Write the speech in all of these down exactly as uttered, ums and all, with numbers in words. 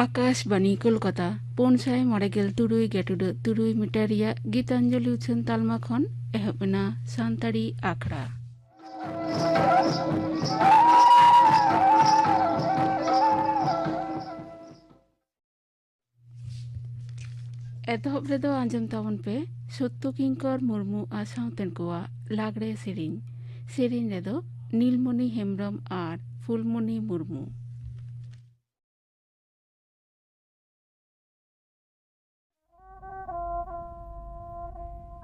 ᱟᱠᱟᱥᱵᱟᱱᱤ ᱠᱳᱞᱠᱟᱛᱟ, ᱯᱩᱱ ᱥᱟᱭ ᱢᱚᱬᱮ ᱜᱮᱞ ᱛᱩᱨᱩᱭ ᱜᱮᱴᱩᱰᱟᱹᱜ ᱛᱩᱨᱩᱭ ᱢᱤᱴᱟᱨ ᱨᱮᱭᱟᱜ ᱜᱤᱛᱟᱧᱡᱚᱞᱤ ᱩᱪᱷᱟᱹᱱ ᱛᱟᱞᱢᱟ ᱠᱷᱚᱱ ᱮᱦᱚᱵ ᱮᱱᱟ ᱥᱟᱱᱛᱟᱲᱤ ᱟᱠᱷᱲᱟ᱾ ᱮᱛᱚᱦᱚᱵ ᱨᱮᱫᱚ ᱟᱸᱡᱚᱢ ᱛᱟᱵᱚᱱ ᱯᱮ ᱥᱚᱛᱛᱚ ᱠᱤᱝᱠᱚᱨ ᱢᱩᱨᱢᱩ ᱟᱨ ᱥᱟᱶᱛᱮᱱ ᱠᱚᱣᱟᱜ ᱞᱟᱜᱽᱲᱮ ᱥᱮᱨᱮᱧ᱾ ᱥᱮᱨᱮᱧ ᱨᱮᱫᱚ ᱱᱤᱞᱢᱚᱱᱤ ᱦᱮᱢᱵᱨᱚᱢ ᱟᱨ ᱯᱷᱩᱞᱢᱚᱱᱤ ᱢᱩᱨᱢᱩ᱾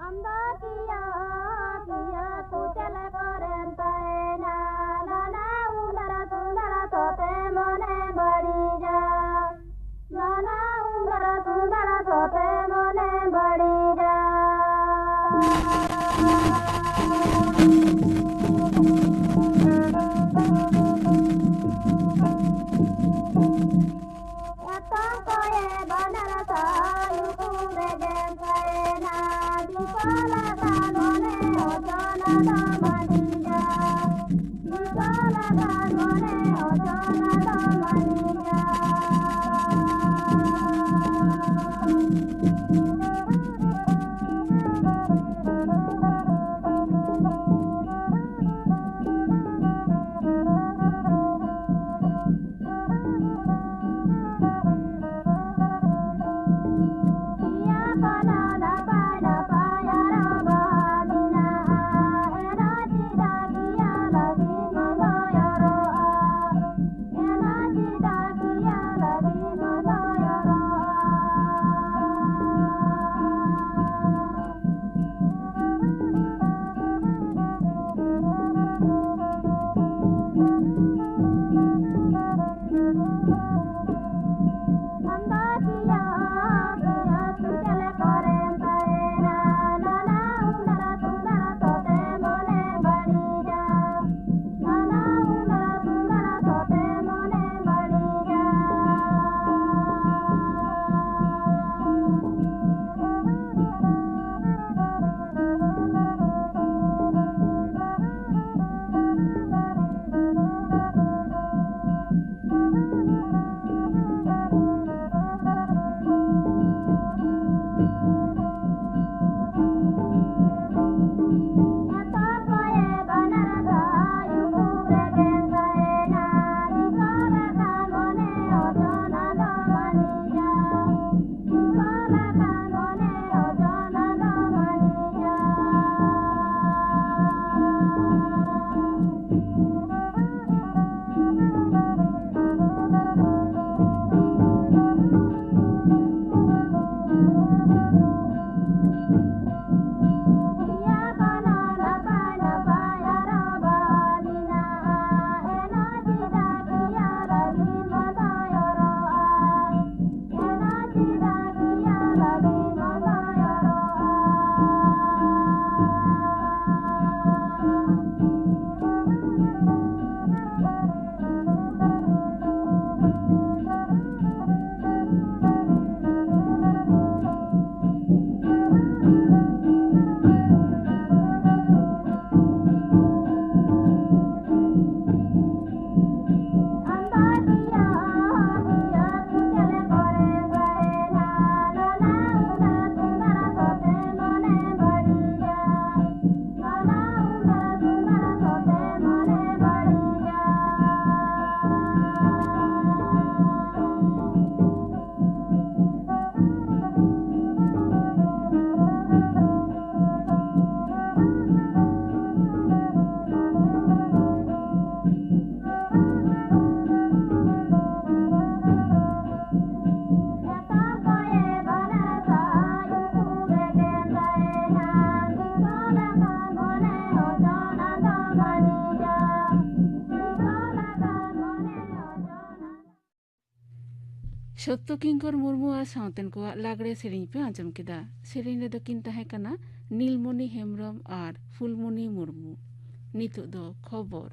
ᱟᱢᱫᱟ ᱠᱤᱭᱟ ᱠᱤᱭᱟ ᱠᱚ ᱪᱮᱞᱮ ᱠᱚᱨᱮᱱ ᱛᱟᱭᱱᱟ, ᱱᱟᱱᱟ ᱩᱱᱫᱟᱨᱟ ᱛᱩᱱᱫᱟᱨᱟ ᱛᱚᱛᱮ ᱢᱚᱱᱮ ᱵᱟᱹᱲᱤᱡᱟ᱾ ᱱᱟᱱᱟ ᱩᱱᱫᱟᱨᱟ ᱛᱩᱱᱫᱟᱨᱟ ᱛᱚᱛᱮ ᱢᱚᱱᱮ ᱵᱟᱹᱲᱤᱡᱟ᱾ ᱥᱚᱛᱛᱚ ᱠᱤᱝᱠᱚᱨ ᱢᱩᱨᱢᱩ ᱟᱨ ᱥᱟᱶᱛᱮᱱ ᱠᱚᱣᱟᱜ ᱞᱟᱜᱽᱲᱮ ᱥᱮᱨᱮᱧ ᱯᱮ ᱟᱸᱡᱚᱢ ᱠᱮᱫᱟ᱾ ᱥᱮᱨᱮᱧ ᱨᱮᱫᱚ ᱠᱤᱱ ᱛᱟᱦᱮᱸ ᱠᱟᱱᱟ ᱱᱤᱞᱢᱚᱱᱤ ᱦᱮᱢᱵᱨᱚᱢ ᱟᱨ ᱯᱷᱩᱞᱢᱚᱱᱤ ᱢᱩᱨᱢᱩ᱾ ᱱᱤᱛᱚᱜ ᱫᱚ ᱠᱷᱚᱵᱚᱨ᱾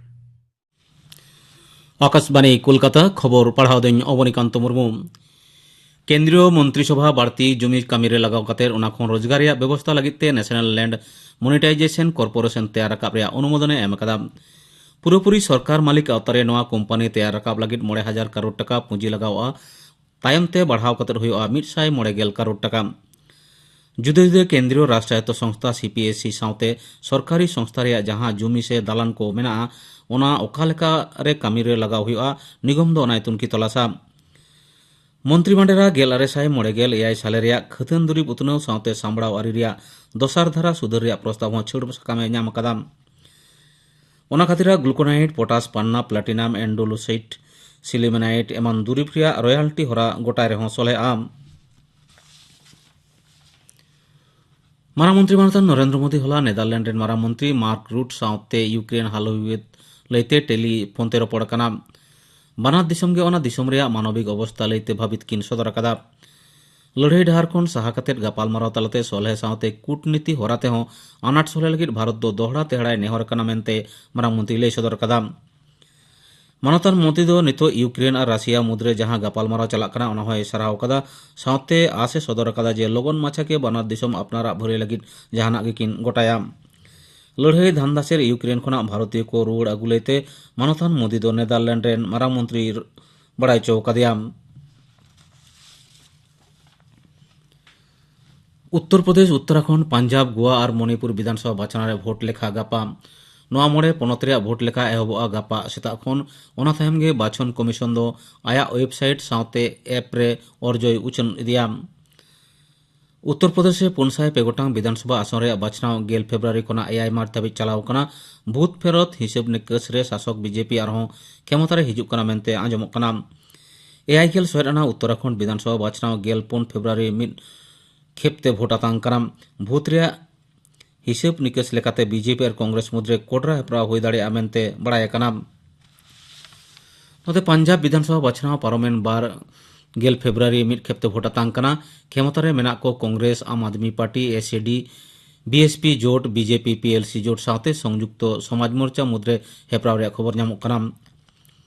ᱟᱠᱟᱥᱵᱟᱬᱤ ᱠᱳᱞᱠᱟᱛᱟ, ᱠᱷᱚᱵᱚᱨ ᱯᱟᱲᱦᱟᱣ ᱫᱟᱹᱧ ᱚᱵᱚᱱᱤᱠᱟᱱᱛᱚ ᱢᱩᱨᱢᱩ᱾ ᱠᱮᱱᱫᱨᱤᱭᱚ ᱢᱚᱱᱛᱨᱤ ᱥᱚᱵᱷᱟ ᱵᱟᱹᱲᱛᱤ ᱡᱩᱢᱤ ᱠᱟᱹᱢᱤ ᱨᱮ ᱞᱟᱜᱟᱣ ᱠᱟᱛᱮ ᱚᱱᱟ ᱠᱷᱚᱱ ᱨᱳᱡᱽᱜᱟᱨ ᱨᱮᱭᱟᱜ ᱵᱮᱵᱚᱥᱛᱟ ᱞᱟᱹᱜᱤᱫ ᱛᱮ National Land Monetization Corporation ᱛᱮᱭᱟᱨ ᱨᱟᱠᱟᱵ ᱨᱮᱭᱟᱜ ᱚᱱᱩᱢᱳᱫᱚᱱ ᱮ ᱮᱢ ᱟᱠᱟᱫᱟ᱾ ᱯᱩᱨᱟᱹᱯᱩᱨᱤ ᱥᱚᱨᱠᱟᱨ ᱢᱟᱹᱞᱤᱠ ᱟᱣᱛᱟ ᱨᱮ ᱱᱚᱣᱟ ᱠᱳᱢᱯᱟᱱᱤ ᱛᱮᱭᱟᱨ ᱨᱟᱠᱟᱵ ᱞᱟᱹᱜᱤᱫ ᱢᱚᱬᱮ ᱦᱟᱡᱟᱨ ᱠᱟᱨᱳᱲ ᱴᱟᱠᱟ ᱯᱩᱸᱡᱤ ᱞᱟᱜᱟᱣᱜᱼᱟ᱾ ᱛᱟᱭᱚᱢ ᱛᱮ ᱵᱟᱲᱦᱟᱣ ᱠᱟᱛᱮ ᱦᱩᱭᱩᱜᱼᱟ ᱢᱤᱫ ᱥᱟᱭ ᱢᱚᱬᱮ ᱜᱮᱞ ᱠᱟᱨᱳᱲ ᱴᱟᱠᱟ᱾ ᱡᱩᱫᱟᱹ ᱡᱩᱫᱟᱹ ᱠᱮᱱᱫᱨᱤᱭᱚ ᱨᱟᱥᱴᱨᱟᱭᱚᱛᱛᱚ ᱥᱚᱝᱥᱛᱷᱟ, CPSE, ᱥᱟᱶᱛᱮ ᱥᱚᱨᱠᱟᱨᱤ ᱥᱚᱝᱥᱛᱷᱟ ᱨᱮᱭᱟᱜ ᱡᱟᱦᱟᱸ ᱡᱩᱢᱤ ᱥᱮ ᱫᱟᱞᱟᱱ ᱠᱚ ᱢᱮᱱᱟᱜᱼᱟ, ᱚᱱᱟ ᱚᱠᱟ ᱞᱮᱠᱟ ᱨᱮ ᱠᱟᱹᱢᱤ ᱨᱮ ᱞᱟᱜᱟᱣ ᱦᱩᱭᱩᱜᱼᱟ, ᱱᱤᱜᱚᱢ ᱫᱚ ᱚᱱᱟᱭ ᱛᱩᱱᱠᱷᱤ ᱛᱚᱞᱟᱥᱟ᱾ ᱢᱚᱱᱛᱨᱤ ᱢᱟᱰᱮᱨᱟ ᱜᱮᱞ ᱟᱨᱮ ᱥᱟᱭ ᱢᱚᱬᱮ ᱜᱮᱞ ᱮᱭᱟᱭ ᱥᱟᱞᱮ ᱨᱮᱭᱟᱜ ᱠᱷᱟᱹᱛᱟᱹᱱ ᱫᱩᱨᱤᱵ ᱩᱛᱱᱟᱹᱣ ᱥᱟᱶᱛᱮ ᱥᱟᱢᱵᱲᱟᱣ ᱟᱹᱨᱤ ᱨᱮᱭᱟᱜ ᱫᱚᱥᱟᱨ ᱫᱷᱟᱨᱟ ᱥᱩᱫᱷᱟᱹᱨ ᱨᱮᱭᱟᱜ ᱯᱨᱚᱥᱛᱟᱵ ᱦᱚᱸ ᱪᱷᱟᱹᱲ ᱥᱟᱠᱟᱢ ᱮ ᱧᱟᱢ ᱟᱠᱟᱫᱟ᱾ ᱚᱱᱟ ᱠᱷᱟᱹᱛᱤᱨ ᱜᱞᱩᱠᱳᱱᱟᱭᱤᱴ, ᱯᱚᱴᱟᱥ, ᱯᱟᱱᱱᱟ, ᱯᱞᱟᱴᱤᱱᱟᱢ, ᱮᱱᱰᱳᱞᱩᱥᱟᱭᱤᱴ, ᱥᱤᱞᱤᱢᱮᱱᱟᱭᱤᱴ ᱮᱢᱟᱱ ᱫᱩᱨᱤᱵ ᱨᱮᱭᱟᱜ ᱨᱚᱭᱟᱞᱴᱤ ᱦᱚᱨᱟ ᱜᱚᱴᱟᱭ ᱨᱮᱦᱚᱸ ᱥᱚᱞᱦᱮᱜᱼᱟ᱾ ᱢᱟᱨᱟᱝ ᱢᱚᱱᱛᱨᱤ ᱢᱟᱱᱚᱛᱟᱱ ᱱᱚᱨᱮᱱᱫᱨᱚ ᱢᱳᱫᱤ ᱦᱚᱞᱟ ᱱᱮᱫᱟᱨᱞᱮᱱᱰ ᱨᱮᱱ ᱢᱟᱨᱟᱝ ᱢᱚᱱᱛᱨᱤ ᱢᱟᱨᱠ ᱨᱩᱴ ᱥᱟᱶᱛᱮ ᱤᱭᱩᱠᱨᱮᱱ ᱦᱟᱞᱚ ᱵᱤᱵᱟᱹᱫ ᱞᱟᱹᱭᱛᱮ ᱴᱮᱞᱤ ᱯᱷᱳᱱ ᱛᱮ ᱨᱚᱯᱚᱲ ᱟᱠᱟᱱᱟ᱾ ᱵᱟᱱᱟᱨ ᱫᱤᱥᱚᱢ ᱜᱮ ᱚᱱᱟ ᱫᱤᱥᱚᱢ ᱨᱮᱭᱟᱜ ᱢᱟᱱᱚᱵᱤᱠ ᱚᱵᱚᱥᱛᱟ ᱞᱟᱹᱭᱛᱮ ᱵᱷᱟᱹᱵᱤᱛ ᱠᱤᱱ ᱥᱚᱫᱚᱨ ᱟᱠᱟᱫᱟ᱾ ᱞᱟᱹᱲᱦᱟᱹᱭ ᱰᱟᱦᱟᱨ ᱠᱷᱚᱱ ᱥᱟᱦᱟ ᱠᱟᱛᱮ ᱜᱟᱯᱟᱞᱢᱟᱨᱟᱣ ᱛᱟᱞᱟᱛᱮ ᱥᱚᱞᱦᱮ ᱥᱟᱶᱛᱮ ᱠᱩᱴᱱᱤᱛᱤ ᱦᱚᱨᱟ ᱛᱮᱦᱚᱸ ᱟᱱᱟᱴ ᱥᱚᱞᱦᱮ ᱞᱟᱹᱜᱤᱫ ᱵᱷᱟᱨᱚᱛ ᱫᱚ ᱫᱚᱦᱲᱟ ᱛᱮᱦᱲᱟᱭ ᱱᱮᱦᱚᱨ ᱟᱠᱟᱱᱟ ᱢᱮᱱᱛᱮ ᱢᱟᱨᱟᱝ ᱢᱚᱱᱛᱨᱤ ᱞᱟᱹᱭ ᱥᱚᱫᱚᱨ ᱟᱠᱟᱫᱟ᱾ ᱢᱟᱱᱚᱛᱟᱱ ᱢᱳᱫᱤ ᱫᱚ ᱱᱤᱛᱚᱜ ᱤᱭᱩᱠᱨᱮᱱ ᱟᱨ ᱨᱟᱥᱤᱭᱟ ᱢᱩᱫᱽᱨᱮ ᱡᱟᱦᱟᱸ ᱜᱟᱯᱟᱞᱢᱟᱨᱟᱣ ᱪᱟᱞᱟᱜ ᱠᱟᱱᱟ, ᱚᱱᱟ ᱦᱚᱸᱭ ᱥᱟᱨᱦᱟᱣ ᱟᱠᱟᱫᱟ᱾ ᱥᱟᱶᱛᱮ ᱟᱸᱥ ᱮ ᱥᱚᱫᱚᱨ ᱟᱠᱟᱫᱟ ᱡᱮ ᱞᱚᱜᱚᱱ ᱢᱟᱪᱷᱟ ᱜᱮ ᱵᱟᱱᱟᱨ ᱫᱤᱥᱚᱢ ᱟᱯᱱᱟᱨᱟᱜ ᱵᱷᱟᱹᱞᱟᱹᱭ ᱞᱟᱹᱜᱤᱫ ᱡᱟᱦᱟᱱᱟᱜ ᱜᱮᱠᱤᱱ ᱜᱚᱴᱟᱭᱟ᱾ ᱞᱟᱹᱲᱦᱟᱹᱭ ᱫᱷᱟᱱᱫᱟ ᱥᱮᱨ ᱤᱭᱩᱠᱨᱮᱱ ᱠᱷᱚᱱᱟᱜ ᱵᱷᱟᱨᱚᱛᱤᱭᱚ ᱠᱚ ᱨᱩᱣᱟᱹᱲ ᱟᱹᱜᱩ ᱞᱟᱹᱭᱛᱮ ᱢᱟᱱᱚᱛᱟᱱ ᱢᱳᱫᱤ ᱫᱚ ᱱᱮᱫᱟᱨᱞᱮᱱᱰ ᱨᱮᱱ ᱢᱟᱨᱟᱝ ᱢᱚᱱᱛᱨᱤ ᱵᱟᱲᱟᱭ ᱦᱚᱪᱚ ᱟᱠᱟᱫᱮᱭᱟ᱾ ᱩᱛᱛᱚᱨ ᱯᱨᱚᱫᱮᱥ, ᱩᱛᱛᱚᱨᱟᱠᱷᱚᱸᱰ, ᱯᱟᱧᱡᱟᱵᱽ, ᱜᱳᱣᱟ ᱟᱨ ᱢᱚᱱᱤᱯᱩᱨ ᱵᱤᱫᱷᱟᱱᱥᱚᱵᱷᱟ ᱵᱟᱪᱷᱱᱟᱣ ᱨᱮ ᱵᱷᱳᱴ ᱞᱮᱠᱷᱟ ᱜᱟᱯᱟ᱾ ᱱᱚᱣᱟ ᱢᱚᱬᱮ ᱯᱚᱱᱚᱛ ᱨᱮᱭᱟᱜ ᱵᱷᱳᱴ ᱞᱮᱠᱷᱟ ᱮᱦᱚᱵᱚᱜᱼᱟ ᱜᱟᱯᱟ ᱥᱮᱛᱟᱜ ᱠᱷᱚᱱ᱾ ᱚᱱᱟ ᱛᱟᱭᱚᱢ ᱜᱮ ᱵᱟᱪᱷᱚᱱ ᱠᱚᱢᱤᱥᱚᱱ ᱫᱚ ᱟᱭᱟᱜ ᱣᱮᱵᱥᱟᱭᱤᱴ ᱥᱟᱶᱛᱮ ᱮᱯ ᱨᱮ ᱚᱨᱡᱚᱭ ᱩᱪᱷᱟᱹᱱ ᱤᱫᱤᱭᱟ᱾ ᱩᱛᱛᱚᱨ ᱯᱨᱚᱫᱮᱥ ᱨᱮ ᱯᱩᱱ ᱥᱟᱭ ᱯᱮ ᱜᱚᱴᱟᱝ ᱵᱤᱫᱷᱟᱱᱥᱚᱵᱷᱟ ᱟᱥᱚᱱ ᱨᱮᱭᱟᱜ ᱵᱟᱪᱷᱱᱟᱣ ᱜᱮᱞ ᱯᱷᱮᱵᱨᱩᱣᱟᱨᱤ ᱠᱷᱚᱱᱟᱜ ᱮᱭᱟᱭ ᱢᱟᱨᱪ ᱫᱷᱟᱹᱵᱤᱡ ᱪᱟᱞᱟᱣ ᱠᱟᱱᱟ᱾ ᱵᱷᱩᱛ ᱯᱷᱮᱨᱚᱛ ᱦᱤᱥᱟᱹᱵ ᱱᱤᱠᱟᱹᱥ ᱨᱮ ᱥᱟᱥᱚᱠ BJP ᱟᱨᱦᱚᱸ ᱠᱷᱮᱢᱚᱛᱟ ᱨᱮ ᱦᱤᱡᱩᱜ ᱠᱟᱱᱟ ᱢᱮᱱᱛᱮ ᱟᱸᱡᱚᱢᱚᱜ ᱠᱟᱱᱟ᱾ ᱮᱭᱟᱭ ᱜᱮᱞ ᱥᱚᱦᱮᱫ ᱟᱱᱟᱜ ᱩᱛᱛᱚᱨᱟᱠᱷᱚᱸᱰ ᱵᱤᱫᱷᱟᱱᱥᱚᱵᱷᱟ ᱵᱟᱪᱷᱱᱟᱣ ᱜᱮᱞ ᱯᱩᱱ ᱯᱷᱮᱵᱨᱩᱣᱟᱨᱤ ᱢᱤᱫ ᱠᱷᱮᱯ ᱛᱮ ᱵᱷᱳᱴ ᱟᱛᱟᱝ ᱠᱟᱱᱟ᱾ ᱵᱷᱳᱴ ᱨᱮᱭᱟᱜ ᱦᱤᱥᱟᱹᱵ ᱱᱤᱠᱟᱹᱥ ᱞᱮᱠᱟᱛᱮ BJP ᱟᱨ ᱠᱚᱝᱜᱨᱮᱥ ᱢᱩᱫᱽᱨᱮ ᱠᱚᱰᱨᱟ ᱦᱮᱯᱨᱟᱣ ᱦᱩᱭ ᱫᱟᱲᱮᱭᱟᱜᱼᱟ ᱢᱮᱱᱛᱮ ᱵᱟᱲᱟᱭ ᱟᱠᱟᱱᱟ᱾ ᱱᱚᱛᱮ ᱯᱟᱧᱡᱟᱵᱽ ᱵᱤᱫᱷᱟᱱᱥᱚᱵᱷᱟ ᱵᱟᱪᱷᱱᱟᱣ ᱯᱟᱨᱚᱢᱮᱱ ᱵᱟᱨ ᱜᱮᱞ ᱯᱷᱮᱵᱽᱨᱩᱣᱟᱨᱤ ᱢᱤᱫ ᱠᱷᱮᱯ ᱛᱮ ᱵᱷᱳᱴ ᱟᱛᱟᱝ ᱠᱟᱱᱟ᱾ ᱠᱷᱮᱢᱚᱛᱟ ᱨᱮ ᱢᱮᱱᱟᱜ ᱠᱚ Congress, Aam Aadmi party, S A D, B S P ᱡᱳᱴ, B J P, P L C ᱡᱳᱴ ᱥᱟᱶᱛᱮ ᱥᱚᱝᱡᱩᱠᱛᱚ ᱥᱚᱢᱟᱡᱽ ᱢᱳᱨᱪᱟ ᱢᱩᱫᱽᱨᱮ ᱦᱮᱯᱨᱟᱣ ᱨᱮᱭᱟᱜ ᱠᱷᱚᱵᱚᱨ ᱧᱟᱢᱚᱜ ᱠᱟᱱᱟ᱾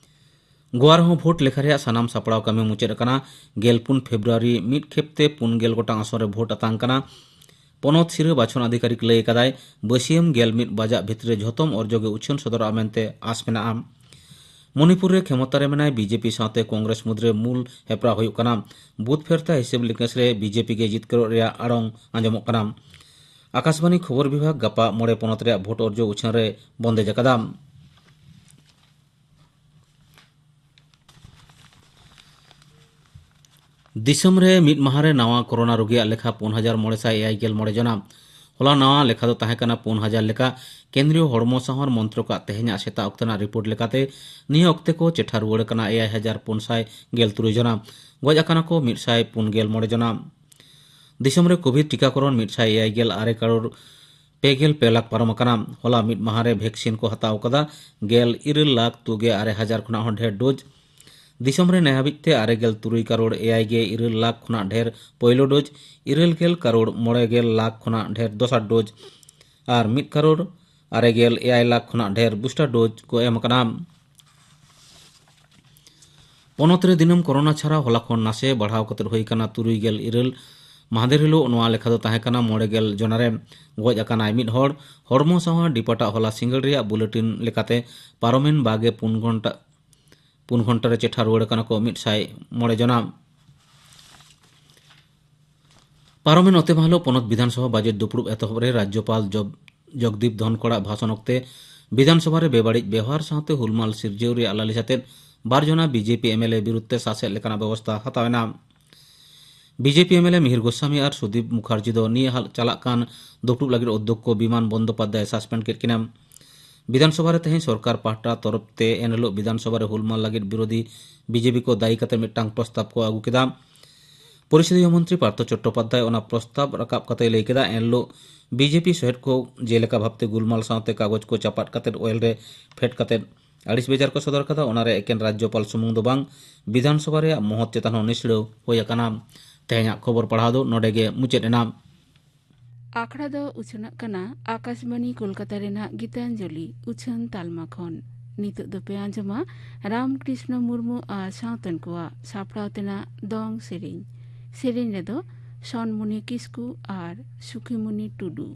ᱜᱳᱣᱟ ᱨᱮᱦᱚᱸ ᱵᱷᱳᱴ ᱞᱮᱠᱷᱟ ᱨᱮᱭᱟᱜ ᱥᱟᱱᱟᱢ ᱥᱟᱯᱲᱟᱣ ᱠᱟᱹᱢᱤ ᱢᱩᱪᱟᱹᱫ ᱟᱠᱟᱱᱟ᱾ ᱜᱮᱞ ᱯᱩᱱ ᱯᱷᱮᱵᱽᱨᱩᱣᱟᱨᱤ ᱢᱤᱫ ᱠᱷᱮᱯ ᱛᱮ ᱯᱩᱱ ᱜᱮᱞ ᱜᱚᱴᱟᱝ ᱟᱥᱚᱱ ᱨᱮ ᱵᱷᱳᱴ ᱟᱛᱟᱝ ᱠᱟᱱᱟ᱾ ᱯᱚᱱᱚᱛ ᱥᱤᱨᱟᱹ ᱵᱟᱪᱷᱚᱱ ᱟᱫᱷᱤᱠᱟᱨᱤᱠ ᱞᱟᱹᱭ ᱟᱠᱟᱫᱟᱭ, ᱵᱟᱹᱥᱤᱭᱟᱹᱢ ᱜᱮᱞ ᱢᱤᱫ ᱵᱟᱡᱟᱜ ᱵᱷᱤᱛᱨᱤ ᱨᱮ ᱡᱷᱚᱛᱚᱢ ᱚᱨᱡᱚ ᱜᱮ ᱩᱪᱷᱟᱹᱱ ᱥᱚᱫᱚᱨᱚᱜᱼᱟ ᱢᱮᱱᱛᱮ ᱟᱸᱥ ᱢᱮᱱᱟᱜᱼᱟ᱾ ᱢᱚᱱᱤᱯᱩᱨ ᱨᱮ ᱠᱷᱮᱢᱚᱛᱟ ᱨᱮ ᱢᱮᱱᱟᱭ ᱵᱤ ᱡᱮ ᱯᱤ ᱥᱟᱶᱛᱮ ᱠᱚᱝᱜᱨᱮᱥ ᱢᱩᱫᱽᱨᱮ ᱢᱩᱞ ᱦᱮᱯᱨᱟᱣ ᱦᱩᱭᱩᱜ ᱠᱟᱱᱟ᱾ ᱵᱩᱛᱷ ᱯᱷᱮᱨᱛᱟ ᱦᱤᱥᱟᱹᱵ ᱞᱮᱠᱟᱥ ᱨᱮ ᱵᱤ ᱡᱮ ᱯᱤ ᱜᱮ ᱡᱤᱛᱠᱟᱹᱨᱚᱜ ᱨᱮᱭᱟᱜ ᱟᱲᱚᱝ ᱟᱸᱡᱚᱢᱚᱜ ᱠᱟᱱᱟ᱾ ᱟᱠᱟᱥᱵᱟᱱᱤ ᱠᱷᱚᱵᱚᱨ ᱵᱤᱵᱷᱟᱜᱽ ᱜᱟᱯᱟ ᱢᱚᱬᱮ ᱯᱚᱱᱚᱛ ᱨᱮᱭᱟᱜ ᱵᱷᱳᱴ ᱚᱨᱡᱚ ᱩᱪᱷᱟᱹᱱ ᱨᱮ ᱵᱚᱱᱫᱮᱡ ᱟᱠᱟᱫᱟ᱾ ᱫᱤᱥᱚᱢ ᱨᱮ ᱢᱤᱫ ᱢᱟᱦᱟ ᱨᱮ ᱱᱟᱣᱟ ᱠᱳᱨᱳᱱᱟ ᱨᱳᱜᱤᱭᱟᱜ ᱞᱮᱠᱷᱟ ᱯᱩᱱ ᱦᱟᱡᱟᱨ ᱢᱚᱬᱮ ᱥᱟᱭ ᱮᱭᱟᱭ ᱜᱮᱞ ᱢᱚᱬᱮ ᱡᱚᱱᱟ᱾ ᱦᱚᱞᱟ ᱱᱟᱣᱟ ᱞᱮᱠᱷᱟ ᱫᱚ ᱛᱟᱦᱮᱸ ᱠᱟᱱᱟ ᱯᱩᱱ ᱦᱟᱡᱟᱨ ᱞᱮᱠᱟ᱾ ᱠᱮᱱᱫᱨᱤᱭᱚ ᱦᱚᱲᱢᱚ ᱥᱟᱶᱟᱨ ᱢᱚᱱᱛᱨᱚᱠᱟᱜ ᱛᱮᱦᱮᱧᱟᱜ ᱥᱮᱛᱟᱜ ᱚᱠᱛᱮᱱᱟᱜ ᱨᱤᱯᱳᱨᱴ ᱞᱮᱠᱟᱛᱮ, ᱱᱤᱭᱟᱹ ᱚᱠᱛᱮ ᱠᱚ ᱪᱮᱴᱷᱟ ᱨᱩᱣᱟᱹᱲ ᱟᱠᱟᱱᱟ ᱮᱭᱟᱭ ᱦᱟᱡᱟᱨ ᱯᱩᱱ ᱥᱟᱭ ᱜᱮᱞ ᱛᱩᱨᱩᱭ ᱡᱚᱱᱟ᱾ ᱜᱚᱡ ᱟᱠᱟᱱᱟ ᱠᱚ ᱢᱤᱫ ᱥᱟᱭ ᱯᱩᱱ ᱜᱮᱞ ᱢᱚᱬᱮ ᱡᱚᱱᱟ᱾ ᱫᱤᱥᱚᱢ ᱨᱮ ᱠᱳᱵᱷᱤᱰ ᱴᱤᱠᱟᱠᱚᱨᱚᱱ ᱢᱤᱫ ᱥᱟᱭ ᱮᱭᱟᱭ ᱜᱮᱞ ᱟᱨᱮ ᱠᱟᱨᱳᱲ ᱯᱮ ᱜᱮᱞ ᱯᱮ ᱞᱟᱠᱷ ᱯᱟᱨᱚᱢ ᱟᱠᱟᱱᱟ᱾ ᱦᱚᱞᱟ ᱢᱤᱫ ᱢᱟᱦᱟ ᱨᱮ ᱵᱷᱮᱠᱥᱤᱱ ᱠᱚ ᱦᱟᱛᱟᱣ ᱟᱠᱟᱫᱟ ᱜᱮᱞ ᱤᱨᱟᱹᱞ ᱞᱟᱠᱷ ᱛᱩᱜᱮ ᱟᱨᱮ ᱦᱟᱡᱟᱨ ᱠᱷᱚᱱᱟᱜ ᱦᱚᱸ ᱰᱷᱮᱨ ᱰᱳᱡᱽ᱾ ᱫᱤᱥᱚᱢ ᱨᱮ ᱱᱮ ᱦᱟᱹᱵᱤᱡ ᱛᱮ ᱟᱨᱮ ᱜᱮᱞ ᱛᱩᱨᱩᱭ ᱠᱟᱨᱳᱲ ᱮᱭᱟᱭ ᱜᱮ ᱤᱨᱟᱹᱞ ᱞᱟᱠᱷ ᱠᱷᱚᱱᱟᱜ ᱰᱷᱮᱨ ᱯᱳᱭᱞᱳ ᱰᱳᱡᱽ, ᱤᱨᱟᱹᱞ ᱜᱮᱞ ᱠᱟᱨᱳᱲ ᱢᱚᱬᱮ ᱜᱮᱞ ᱞᱟᱠᱷ ᱠᱷᱚᱱᱟᱜ ᱰᱷᱮᱨ ᱫᱚᱥᱟᱨ ᱰᱳᱡᱽ ᱟᱨ ᱢᱤᱫ ᱠᱟᱨᱳᱲ ᱟᱨᱮ ᱜᱮᱞ ᱮᱭᱟᱭ ᱞᱟᱠᱷ ᱠᱷᱚᱱᱟᱜ ᱰᱷᱮᱨ ᱵᱩᱥᱴᱟᱨ ᱰᱳᱡᱽ ᱠᱚ ᱮᱢ ᱟᱠᱟᱱᱟ᱾ ᱯᱚᱱᱚᱛ ᱨᱮ ᱫᱤᱱᱟᱹᱢ ᱠᱳᱨᱳᱱᱟ ᱪᱷᱟᱲᱟ ᱦᱚᱞᱟ ᱠᱷᱚᱱ ᱱᱟᱥᱮ ᱵᱟᱲᱦᱟᱣ ᱠᱟᱛᱮ ᱦᱩᱭ ᱟᱠᱟᱱᱟ ᱛᱩᱨᱩᱭ ᱜᱮᱞ ᱤᱨᱟᱹᱞ᱾ ᱢᱟᱦᱫᱮᱨ ᱦᱤᱞᱳᱜ ᱱᱚᱣᱟ ᱞᱮᱠᱷᱟ ᱫᱚ ᱛᱟᱦᱮᱸ ᱠᱟᱱᱟ ᱢᱚᱬᱮ ᱜᱮᱞ ᱡᱚᱱᱟ ᱨᱮ᱾ ᱜᱚᱡ ᱟᱠᱟᱱᱟᱭ ᱢᱤᱫ ᱦᱚᱲ᱾ ᱦᱚᱲᱢᱚ ᱥᱟᱶᱟᱨ ᱰᱤᱯᱟᱨᱴᱟᱜ ᱦᱚᱞᱟ ᱥᱤᱸᱜᱟᱹᱲ ᱨᱮᱭᱟᱜ ᱵᱩᱞᱮᱴᱤᱱ ᱞᱮᱠᱟᱛᱮ ᱯᱟᱨᱚᱢᱮᱱ ᱵᱟᱜᱮ ᱯᱩᱱ ᱜᱷᱚᱱᱴᱟ, ᱯᱩᱱ ᱜᱷᱚᱱᱴᱟ ᱨᱮ ᱪᱮᱴᱷᱟ ᱨᱩᱣᱟᱹᱲ ᱟᱠᱟᱱᱟ ᱠᱚ ᱢᱤᱫ ᱥᱟᱭ ᱢᱚᱬᱮ ᱡᱚᱱᱟ᱾ ᱯᱟᱨᱚᱢᱮᱱ ᱚᱛᱮ ᱢᱟᱦᱟ ᱦᱤᱞᱳᱜ ᱯᱚᱱᱚᱛ ᱵᱤᱫᱷᱟᱱᱥᱚᱵᱷᱟ ᱵᱟᱡᱮᱴ ᱫᱩᱯᱲᱩᱵ ᱮᱛᱚᱦᱚᱵ ᱨᱮ ᱨᱟᱡᱽᱡᱚᱯᱟᱞ ᱡᱚᱵ-, ᱡᱚᱜᱽᱫᱤᱯ ᱫᱷᱚᱱᱠᱚᱲᱟᱜ ᱵᱷᱟᱥᱚᱱ ᱚᱠᱛᱮ ᱵᱤᱫᱷᱟᱱᱥᱚᱵᱷᱟ ᱨᱮ ᱵᱮᱵᱟᱹᱲᱤᱡ ᱵᱮᱣᱦᱟᱨ ᱥᱟᱶᱛᱮ ᱦᱩᱞᱢᱟᱞ ᱥᱤᱨᱡᱟᱹᱣ ᱨᱮᱭᱟᱜ ᱞᱟᱹᱞᱤᱥ ᱟᱛᱮᱫ ᱵᱟᱨ ᱡᱚᱱᱟ B J P M L ᱮ ᱵᱤᱨᱩᱫᱷ ᱛᱮ ᱥᱟᱥᱮᱛ ᱞᱮᱠᱟᱱᱟᱜ ᱵᱮᱵᱚᱥᱛᱟ ᱦᱟᱛᱟᱣ ᱮᱱᱟ᱾ B J P M L A Mihir Goswami ᱟᱨ ᱥᱩᱫᱤᱯ ᱢᱩᱠᱷᱟᱨᱡᱤ ᱫᱚ ᱱᱤᱭᱟᱹ ᱦᱟᱞ ᱪᱟᱞᱟᱜ ᱠᱟᱱ ᱫᱩᱯᱲᱩᱵ ᱞᱟᱹᱜᱤᱫ ᱚᱫᱽᱫᱷᱚᱠᱠᱚ ᱵᱤᱢᱟᱱ ᱵᱚᱱᱫᱳᱯᱟᱫᱽᱫᱷᱟᱭ ᱥᱟᱥᱯᱮᱱᱰ ᱠᱮᱫ ᱠᱤᱱᱟ᱾ ᱵᱤᱫᱷᱟᱱᱥᱚᱵᱷᱟ ᱨᱮ ᱛᱮᱦᱮᱧ ᱥᱚᱨᱠᱟᱨ ᱯᱟᱦᱴᱟ ᱛᱚᱨᱚᱯ ᱛᱮ ᱮᱱᱦᱤᱞᱳᱜ ᱵᱤᱫᱷᱟᱱᱥᱚᱵᱷᱟ ᱨᱮ ᱦᱩᱞᱢᱟᱞ ᱞᱟᱹᱜᱤᱫ ᱵᱤᱨᱳᱫᱷᱤ ᱵᱤ ᱡᱮ ᱯᱤ ᱠᱚ ᱫᱟᱭᱤ ᱠᱟᱛᱮ ᱢᱤᱫᱴᱟᱝ ᱯᱨᱚᱥᱛᱟᱵ ᱠᱚ ᱟᱹᱜᱩ ᱠᱮᱫᱟ᱾ ᱯᱚᱨᱤᱥᱚᱫᱤᱭ ᱢᱚᱱᱛᱨᱤ ᱯᱟᱨᱛᱷᱚ ᱪᱚᱴᱴᱳᱯᱟᱫᱽᱫᱷᱟᱭ ᱚᱱᱟ ᱯᱨᱚᱥᱛᱟᱵ ᱨᱟᱠᱟᱵ ᱠᱟᱛᱮ ᱞᱟᱹᱭ ᱠᱮᱫᱟ, ᱮᱱᱦᱤᱞᱳᱜ ᱵᱤ ᱡᱮ ᱯᱤ ᱥᱚᱦᱮᱫ ᱠᱚ ᱡᱮᱞᱮᱠᱟ ᱵᱷᱟᱵᱛᱮ ᱜᱩᱞᱢᱟᱞ ᱥᱟᱶᱛᱮ ᱠᱟᱜᱚᱡᱽ ᱠᱚ ᱪᱟᱯᱟᱫ ᱠᱟᱛᱮ ᱚᱭᱮᱞ ᱨᱮ ᱯᱷᱮᱰ ᱠᱟᱛᱮ ᱟᱹᱲᱤᱥ ᱵᱮᱡᱟᱨ ᱠᱚ ᱥᱚᱫᱚᱨ ᱠᱟᱫᱟ᱾ ᱚᱱᱟᱨᱮ ᱮᱠᱮᱱ ᱨᱟᱡᱽᱡᱚᱯᱟᱞ ᱥᱩᱢᱩᱝ ᱫᱚ ᱵᱟᱝ, ᱵᱤᱫᱷᱟᱱ ᱥᱚᱵᱷᱟ ᱨᱮᱭᱟᱜ ᱢᱚᱦᱚᱛ ᱪᱮᱛᱟᱱ ᱦᱚᱸ ᱱᱤᱥᱲᱟᱹᱣ ᱦᱩᱭ ᱟᱠᱟᱱᱟ᱾ ᱛᱮᱦᱮᱧᱟᱜ ᱠᱷᱚᱵᱚᱨ ᱯᱟᱲᱦᱟᱣ ᱫᱚ ᱱᱚᱰᱮ ᱜᱮ ᱢᱩᱪᱟᱹᱫ ᱮᱱᱟ᱾ ᱟᱠᱷᱲᱟ ᱫᱚ ᱩᱪᱷᱟᱹᱱᱚᱜ ᱠᱟᱱᱟ ᱟᱠᱟᱥᱵᱟᱬᱤ ᱠᱳᱞᱠᱟᱛᱟ ᱨᱮᱱᱟᱜ ᱜᱤᱛᱟᱧᱡᱚᱞᱤ ᱩᱪᱷᱟᱹᱱ ᱛᱟᱞᱢᱟ ᱠᱷᱚᱱ᱾ ᱱᱤᱛᱚᱜ ᱫᱚᱯᱮ ᱟᱸᱡᱚᱢᱟ ᱨᱟᱢᱠᱨᱤᱥᱱᱚ ᱢᱩᱨᱢᱩ ᱟᱨ ᱥᱟᱶᱛᱮᱱ ᱠᱚᱣᱟᱜ ᱥᱟᱯᱲᱟᱣ ᱛᱮᱱᱟᱜ ᱫᱚᱝ ᱥᱮᱨᱮᱧ᱾ ᱥᱮᱨᱮᱧ ᱨᱮᱫᱚ ᱥᱚᱱᱢᱩᱱᱤ ᱠᱤᱥᱠᱩ ᱟᱨ ᱥᱩᱠᱷᱤᱢᱩᱱᱤ ᱴᱩᱰᱩ᱾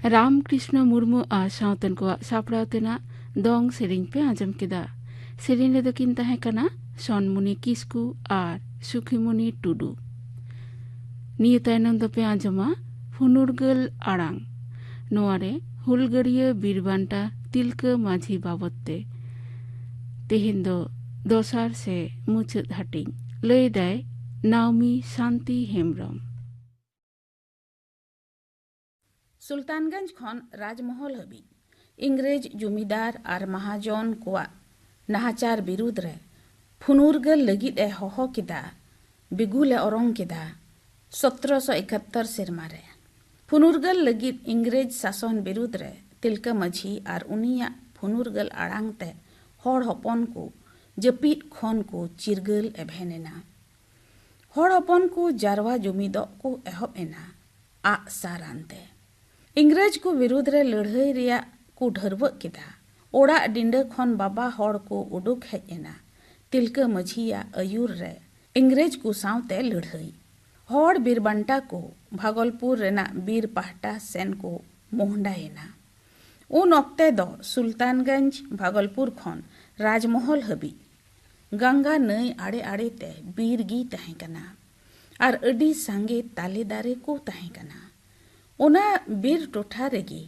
ᱨᱟᱢᱠᱨᱤᱥᱱᱚ ᱢᱩᱨᱢᱩ ᱟᱨ ᱥᱟᱶᱛᱮᱱ ᱠᱚᱣᱟᱜ ᱥᱟᱯᱲᱟᱣ ᱛᱮᱱᱟᱜ ᱫᱚᱝ ᱥᱮᱨᱮᱧ ᱯᱮ ᱟᱸᱡᱚᱢ ᱠᱮᱫᱟ᱾ ᱥᱮᱨᱮᱧ ᱨᱮᱫᱚ ᱠᱤᱱ ᱛᱟᱦᱮᱸ ᱠᱟᱱᱟ ᱥᱚᱱᱢᱩᱱᱤ ᱠᱤᱥᱠᱩ ᱟᱨ ᱥᱩᱠᱷᱤᱢᱩᱱᱤ ᱴᱩᱰᱩ᱾ ᱱᱤᱭᱟᱹ ᱛᱟᱭᱱᱚᱢ ᱫᱚᱯᱮ ᱟᱸᱡᱚᱢᱟ ᱯᱷᱩᱱᱩᱨᱜᱟᱹᱞ ᱟᱲᱟᱝ᱾ ᱱᱚᱣᱟ ᱨᱮ ᱦᱩᱞᱜᱟᱹᱨᱤᱭᱟᱹ ᱵᱤᱨ ᱵᱟᱱᱴᱟ ᱛᱤᱞᱠᱟᱹ ᱢᱟᱹᱡᱷᱤ ᱵᱟᱵᱚᱫ ᱛᱮ ᱛᱮᱦᱮᱧ ᱫᱚ ᱫᱚᱥᱟᱨ ᱥᱮ ᱢᱩᱪᱟᱹᱫ ᱦᱟᱹᱴᱤᱧ᱾ ᱞᱟᱹᱭᱫᱟᱭ ᱱᱟᱣᱢᱤ ᱥᱟᱱᱛᱤ ᱦᱮᱢᱵᱽᱨᱚᱢ᱾ ᱥᱩᱞᱛᱟᱱᱜᱚᱸᱡᱽ ᱠᱷᱚᱱ ᱨᱟᱡᱽᱢᱚᱦᱚᱞ ᱦᱟᱹᱵᱤᱡ ᱤᱝᱨᱮᱡᱽ ᱡᱩᱢᱤᱫᱟᱨ ᱟᱨ ᱢᱟᱦᱟᱡᱚᱱ ᱠᱚᱣᱟᱜ ᱱᱟᱦᱟᱪᱟᱨ ᱵᱤᱨᱩᱫᱽ ᱨᱮ ᱯᱷᱩᱱᱩᱨᱜᱟᱹᱞ ᱞᱟᱹᱜᱤᱫ ᱮ ᱦᱚᱦᱚ ᱠᱮᱫᱟ, ᱵᱤᱜᱩᱞ ᱮ ᱚᱨᱚᱝ ᱠᱮᱫᱟ᱾ ᱥᱚᱛᱨᱚᱥᱚ ᱮᱠᱟᱛᱛᱚᱨ ᱥᱮᱨᱢᱟ ᱨᱮ ᱯᱷᱩᱱᱩᱨᱜᱟᱹᱞ ᱞᱟᱹᱜᱤᱫ ᱤᱝᱨᱮᱡᱽ ᱥᱟᱥᱚᱱ ᱵᱤᱨᱩᱫᱽ ᱨᱮ ᱛᱤᱞᱠᱟᱹ ᱢᱟᱹᱡᱷᱤ ᱟᱨ ᱩᱱᱤᱭᱟᱜ ᱯᱷᱩᱱᱩᱨᱜᱟᱹᱞ ᱟᱲᱟᱝ ᱛᱮ ᱦᱚᱲ ᱦᱚᱯᱚᱱ ᱠᱚ ᱡᱟᱹᱯᱤᱫ ᱠᱷᱚᱱ ᱠᱚ ᱪᱤᱨᱜᱟᱹᱞ ᱮᱵᱷᱮᱱ ᱮᱱᱟ᱾ ᱦᱚᱲ ᱦᱚᱯᱚᱱ ᱠᱚ ᱡᱟᱨᱣᱟ ᱡᱩᱢᱤᱫᱚᱜ ᱠᱚ ᱮᱦᱚᱵ ᱮᱱᱟ ᱟᱜ ᱥᱟᱨ ᱟᱱᱛᱮ᱾ ᱤᱝᱨᱮᱡᱽ ᱠᱚ ᱵᱤᱨᱩᱫᱽ ᱨᱮ ᱞᱟᱹᱲᱦᱟᱹᱭ ᱨᱮᱭᱟᱜ ᱠᱚ ᱰᱷᱟᱹᱨᱣᱟᱹᱜ ᱠᱮᱫᱟ᱾ ᱚᱲᱟᱜ ᱰᱤᱸᱰᱟᱹ ᱠᱷᱚᱱ ᱵᱟᱵᱟ ᱦᱚᱲ ᱠᱚ ᱩᱰᱩᱠ ᱦᱮᱡ ᱮᱱᱟ ᱛᱤᱞᱠᱟᱹ ᱢᱟᱹᱡᱷᱤᱭᱟᱜ ᱟᱹᱭᱩᱨ ᱨᱮ ᱤᱝᱨᱮᱡᱽ ᱠᱚ ᱥᱟᱶᱛᱮ ᱞᱟᱹᱲᱦᱟᱹᱭ᱾ ᱦᱚᱲ ᱵᱤᱨ ᱵᱟᱱᱴᱟ ᱠᱚ ᱵᱷᱟᱜᱚᱞᱯᱩᱨ ᱨᱮᱱᱟᱜ ᱵᱤᱨ ᱯᱟᱦᱴᱟ ᱥᱮᱱ ᱠᱚ ᱢᱚᱦᱰᱟᱭᱮᱱᱟ᱾ ᱩᱱ ᱚᱠᱛᱮ ᱫᱚ ᱥᱩᱞᱛᱟᱱᱜᱚᱸᱡᱽ ᱵᱷᱟᱜᱚᱞᱯᱩᱨ ᱠᱷᱚᱱ ᱨᱟᱡᱽᱢᱚᱦᱚᱞ ᱦᱟᱹᱵᱤᱡ ᱜᱟᱝᱜᱟ ᱱᱟᱹᱭ ᱟᱲᱮ ᱟᱲᱮ ᱛᱮ ᱵᱤᱨ ᱜᱮ ᱛᱟᱦᱮᱸ ᱠᱟᱱᱟ ᱟᱨ ᱟᱹᱰᱤ ᱥᱟᱸᱜᱮ ᱛᱟᱞᱮ ᱫᱟᱨᱮ ᱠᱚ ᱛᱟᱦᱮᱸ ᱠᱟᱱᱟ᱾ ᱚᱱᱟ ᱵᱤᱨ ᱴᱚᱴᱷᱟ ᱨᱮᱜᱮ